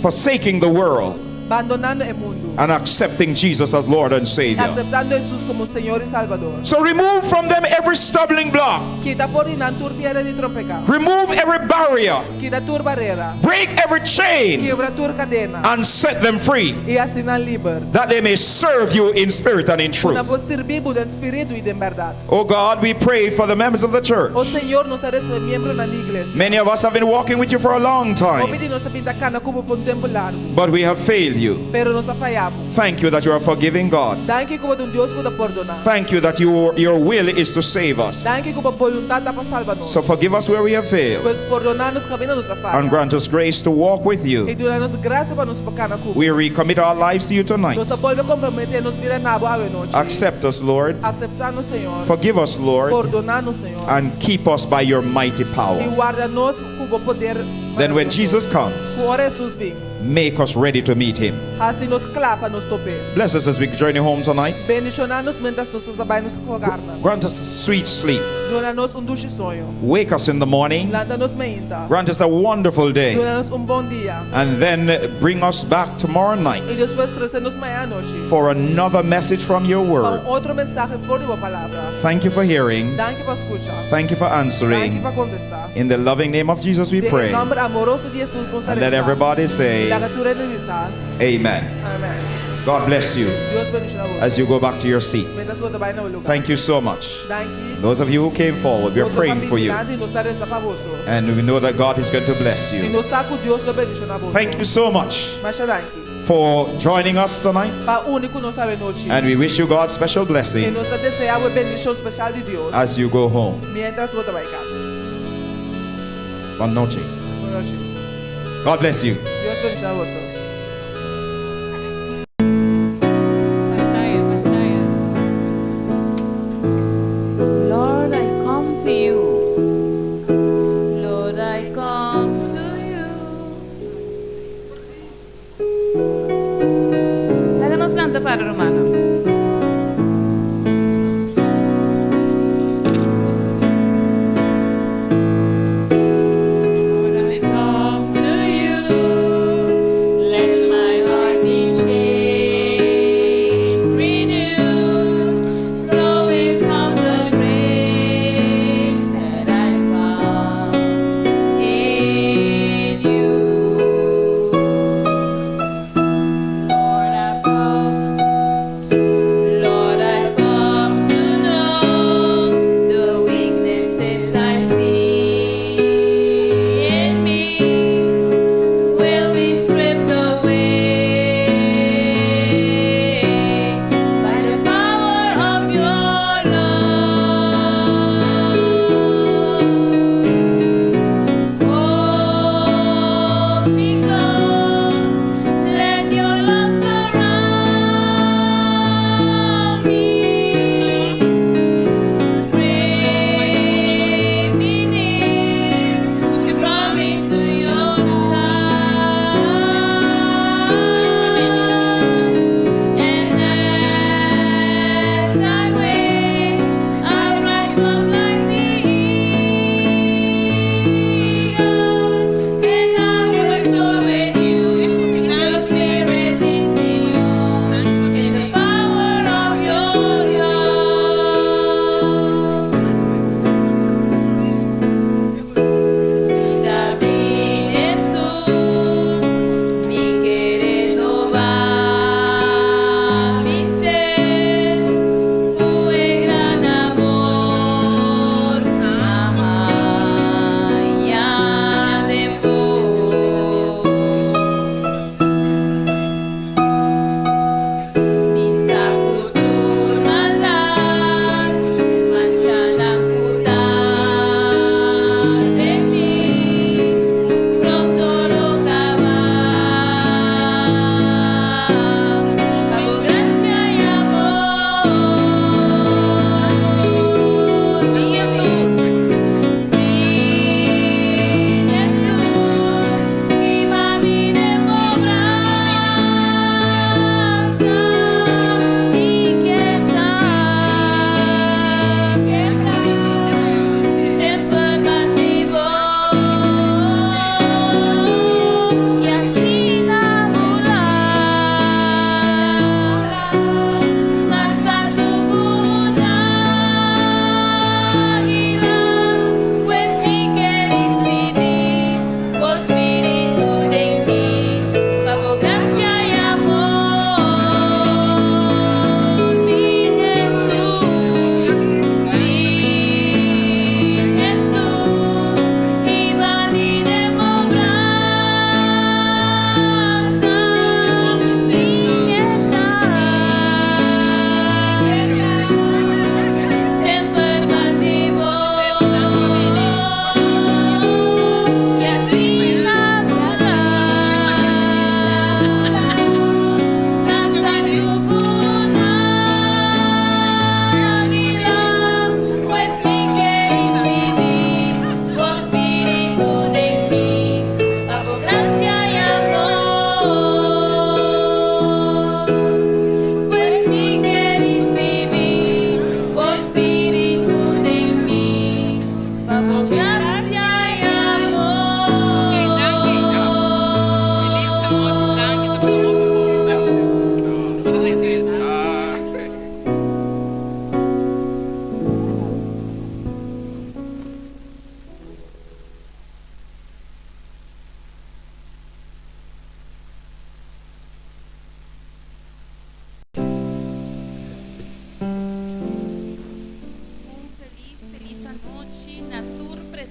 Forsaking the world Bandonando e mundu. and accepting Jesus as Lord and Savior. Aseptando Hesus komo Señor i Salbador. So remove from them every stumbling block. Kita for di nan tur piedra di trompeká. Remove every barrier. Kita tur barera. Break every chain Kibra tur kadena. and set them free I hasi nan liber. that they may serve you in spirit and in Ku nan truth. por sirbi bo den spiritu i den bèrdat. Oh God, we pray for the members of the church. O Señor, nos ta resa pa miembronan di iglesia. Many of us have been walking with you for a long Hopi time, di nos a bin ta kana ku bo pa un tempu largu. but we have failed you. Pero nos a faya bo. Thank you that you are a forgiving God. Danki ku bo ta un Dios ku ta pordoná. Thank you that your, your will is to save us. Danki ku bo boluntat ta pa salba nos. So forgive us where we have failed Pues pordoná nos kaminda nos a faya. and grant us grace to walk with I you. duna nos grasia pa nos por kana ku bo. We recommit our lives to you tonight. Nos ta bolbe komprometé nos bida na bo awe nochi. Accept us, Lord. Aseptá nos, Señor. Forgive us, Lord, Pordoná nos, Señor. and keep us by your mighty I power. warda nos ku bo poder. Then when maravioso. Jesus comes, Ku ora Hesus bin, make us ready to meet him. hasi nos kla pa nos top'é. Bless us as we journey home tonight. Bendishoná nos miéntras nos ta bai nos hogarnan. Grant us sweet sleep. Duna nos un dushi soño. Wake us in the morning. Lanta nos mainta. Grant us a wonderful day. Duna nos un bon dia. And then bring us back tomorrow I night despues trese nos mañan anochi. for another message from your Pa word. un otro mensahe for di bo palabra. Thank you for hearing. Danki pa skucha. Thank you for Danki answering. pa kontestá. In the loving name of Jesus we Den pray. nòmber amoroso di Hesus nos ta And let resa. everybody say, Laga tur hende bisa. Amen. Amen. God bless you Dios bendishoná boso. as you go back to your Miéntras seats. bo ta bai na bo lugá. Thank you so much. Danki. Those of you who came forward, we are Boso praying for you. pa bin dilanti, nos ta resa pa boso. And we know that God is going to bless I you. nos sa ku Dios lo bendishoná boso. Thank you so much Masha danki. for joining us tonight. Pa uni ku nos awe nochi. And we wish you God's special I blessing nos ta deseá bo bendishon spesial di Dios. as you go home. Miéntras bo ta bai kas. Bon nochi. Bon nochi. God bless you. Dios bendishoná boso. Lord, I come to you. Lord, I come to you. Laga nos lanta para, rumannan. Lord, I come to you.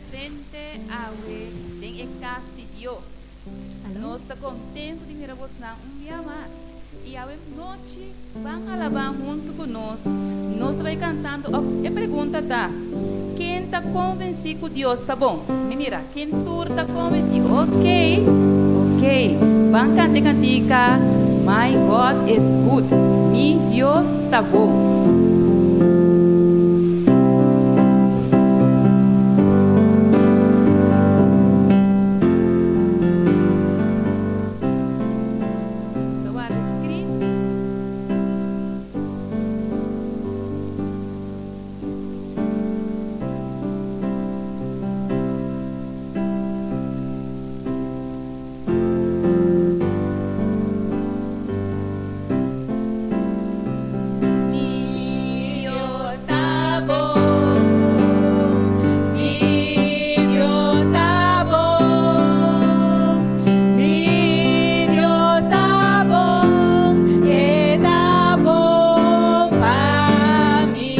Presente awe den e cas di Dios. Nos ta contento di mira bosnan un bia mas. Y awe nochi ban alaba hunto cu nos. Nos ta bay cantando of e pregunta ta, Ken ta convenci cu Dios ta bon? Mi mira, ken tur ta convenci? Ok, ok. Ban canta e cantica My God is Good, Mi Dios ta bon. Nos ta warda screen. Mi Dios ta bon, mi Dios ta bon, mi Dios ta bon, e ta bon pa mi.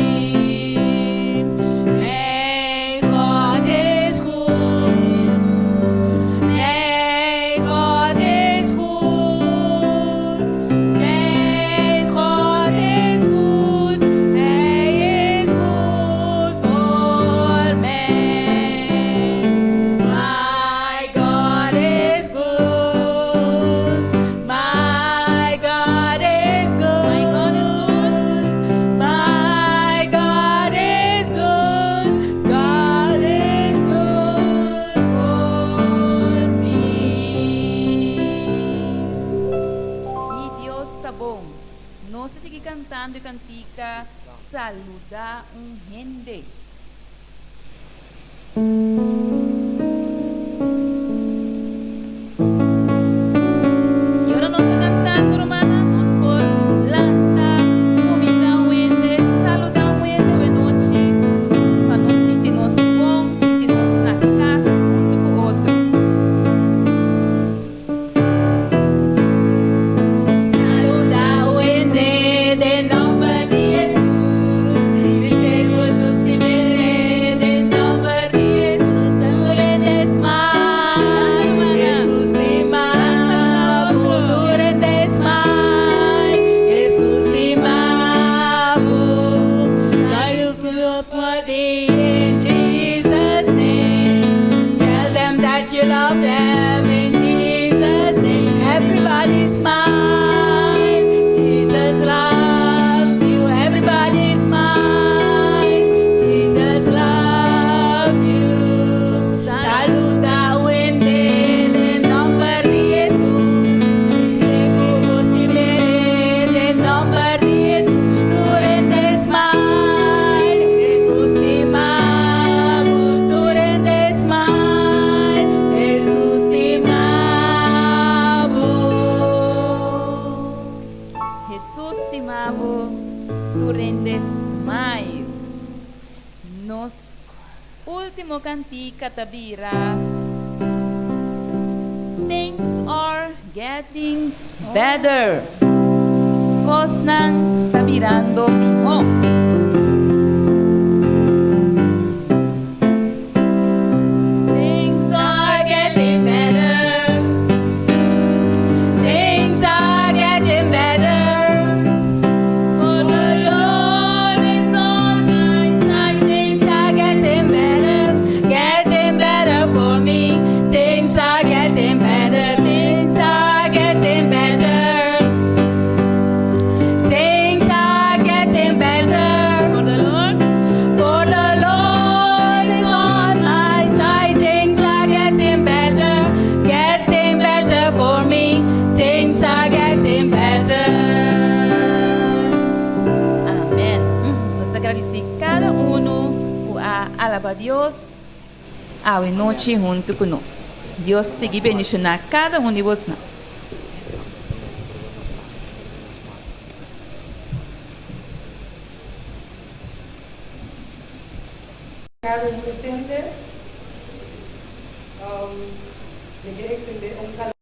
Mijn God is goed, mijn God is goed, mijn God is goed, Hij is goed voor mij. My God is good, my God is good, my God is good, my God is good, God is good for me. Mi Dios ta bon. Nos ta sigui cantando e cantica Saluda un hende. Y ora nos ta cantando, rumannan, nos por lanta, cuminda un hende, saluda un hende awenochi, pa nos sinti nos bon, sinti nos na cas hunto cu otro. Saluda un hende den nomber di Hesus, Bis'e ku bo stim'é den nomber di Hesus, Tur hende smile, Hesus stima bo. Tur hende smile, Hesus stima bo. Salute your body in Jesus' name. Tell them that you love them in Jesus' name. Everybody smile. Jesus loves you. Everybody smile. Jesus loves you. Saluda un hende den nomber di Hesus. Bis'e ku bo stim'é den nomber di Hesus. Tur hende smile. Hesus stima bo. Tur hende smile. Hesus stima bo. Hesus stima bo, tur hende smile. Nos ultimo cantica ta bira Things are getting better. Cosnan ta birando miho. Things are getting better. Things are getting better. For the Lord is on my side. Things are getting better, getting better for me. Things are getting better, things are getting better. Things are getting better. For the Lord. For the Lord is on my side. Things are getting better, getting better for me. Things are getting better. Amen. Nos ta gradisí kada uno ku a alabá Dios awe nochi huntu ku nos. Dios sigui bendishoná kada un di boso. Kada un presente, mi ke ekstendé un.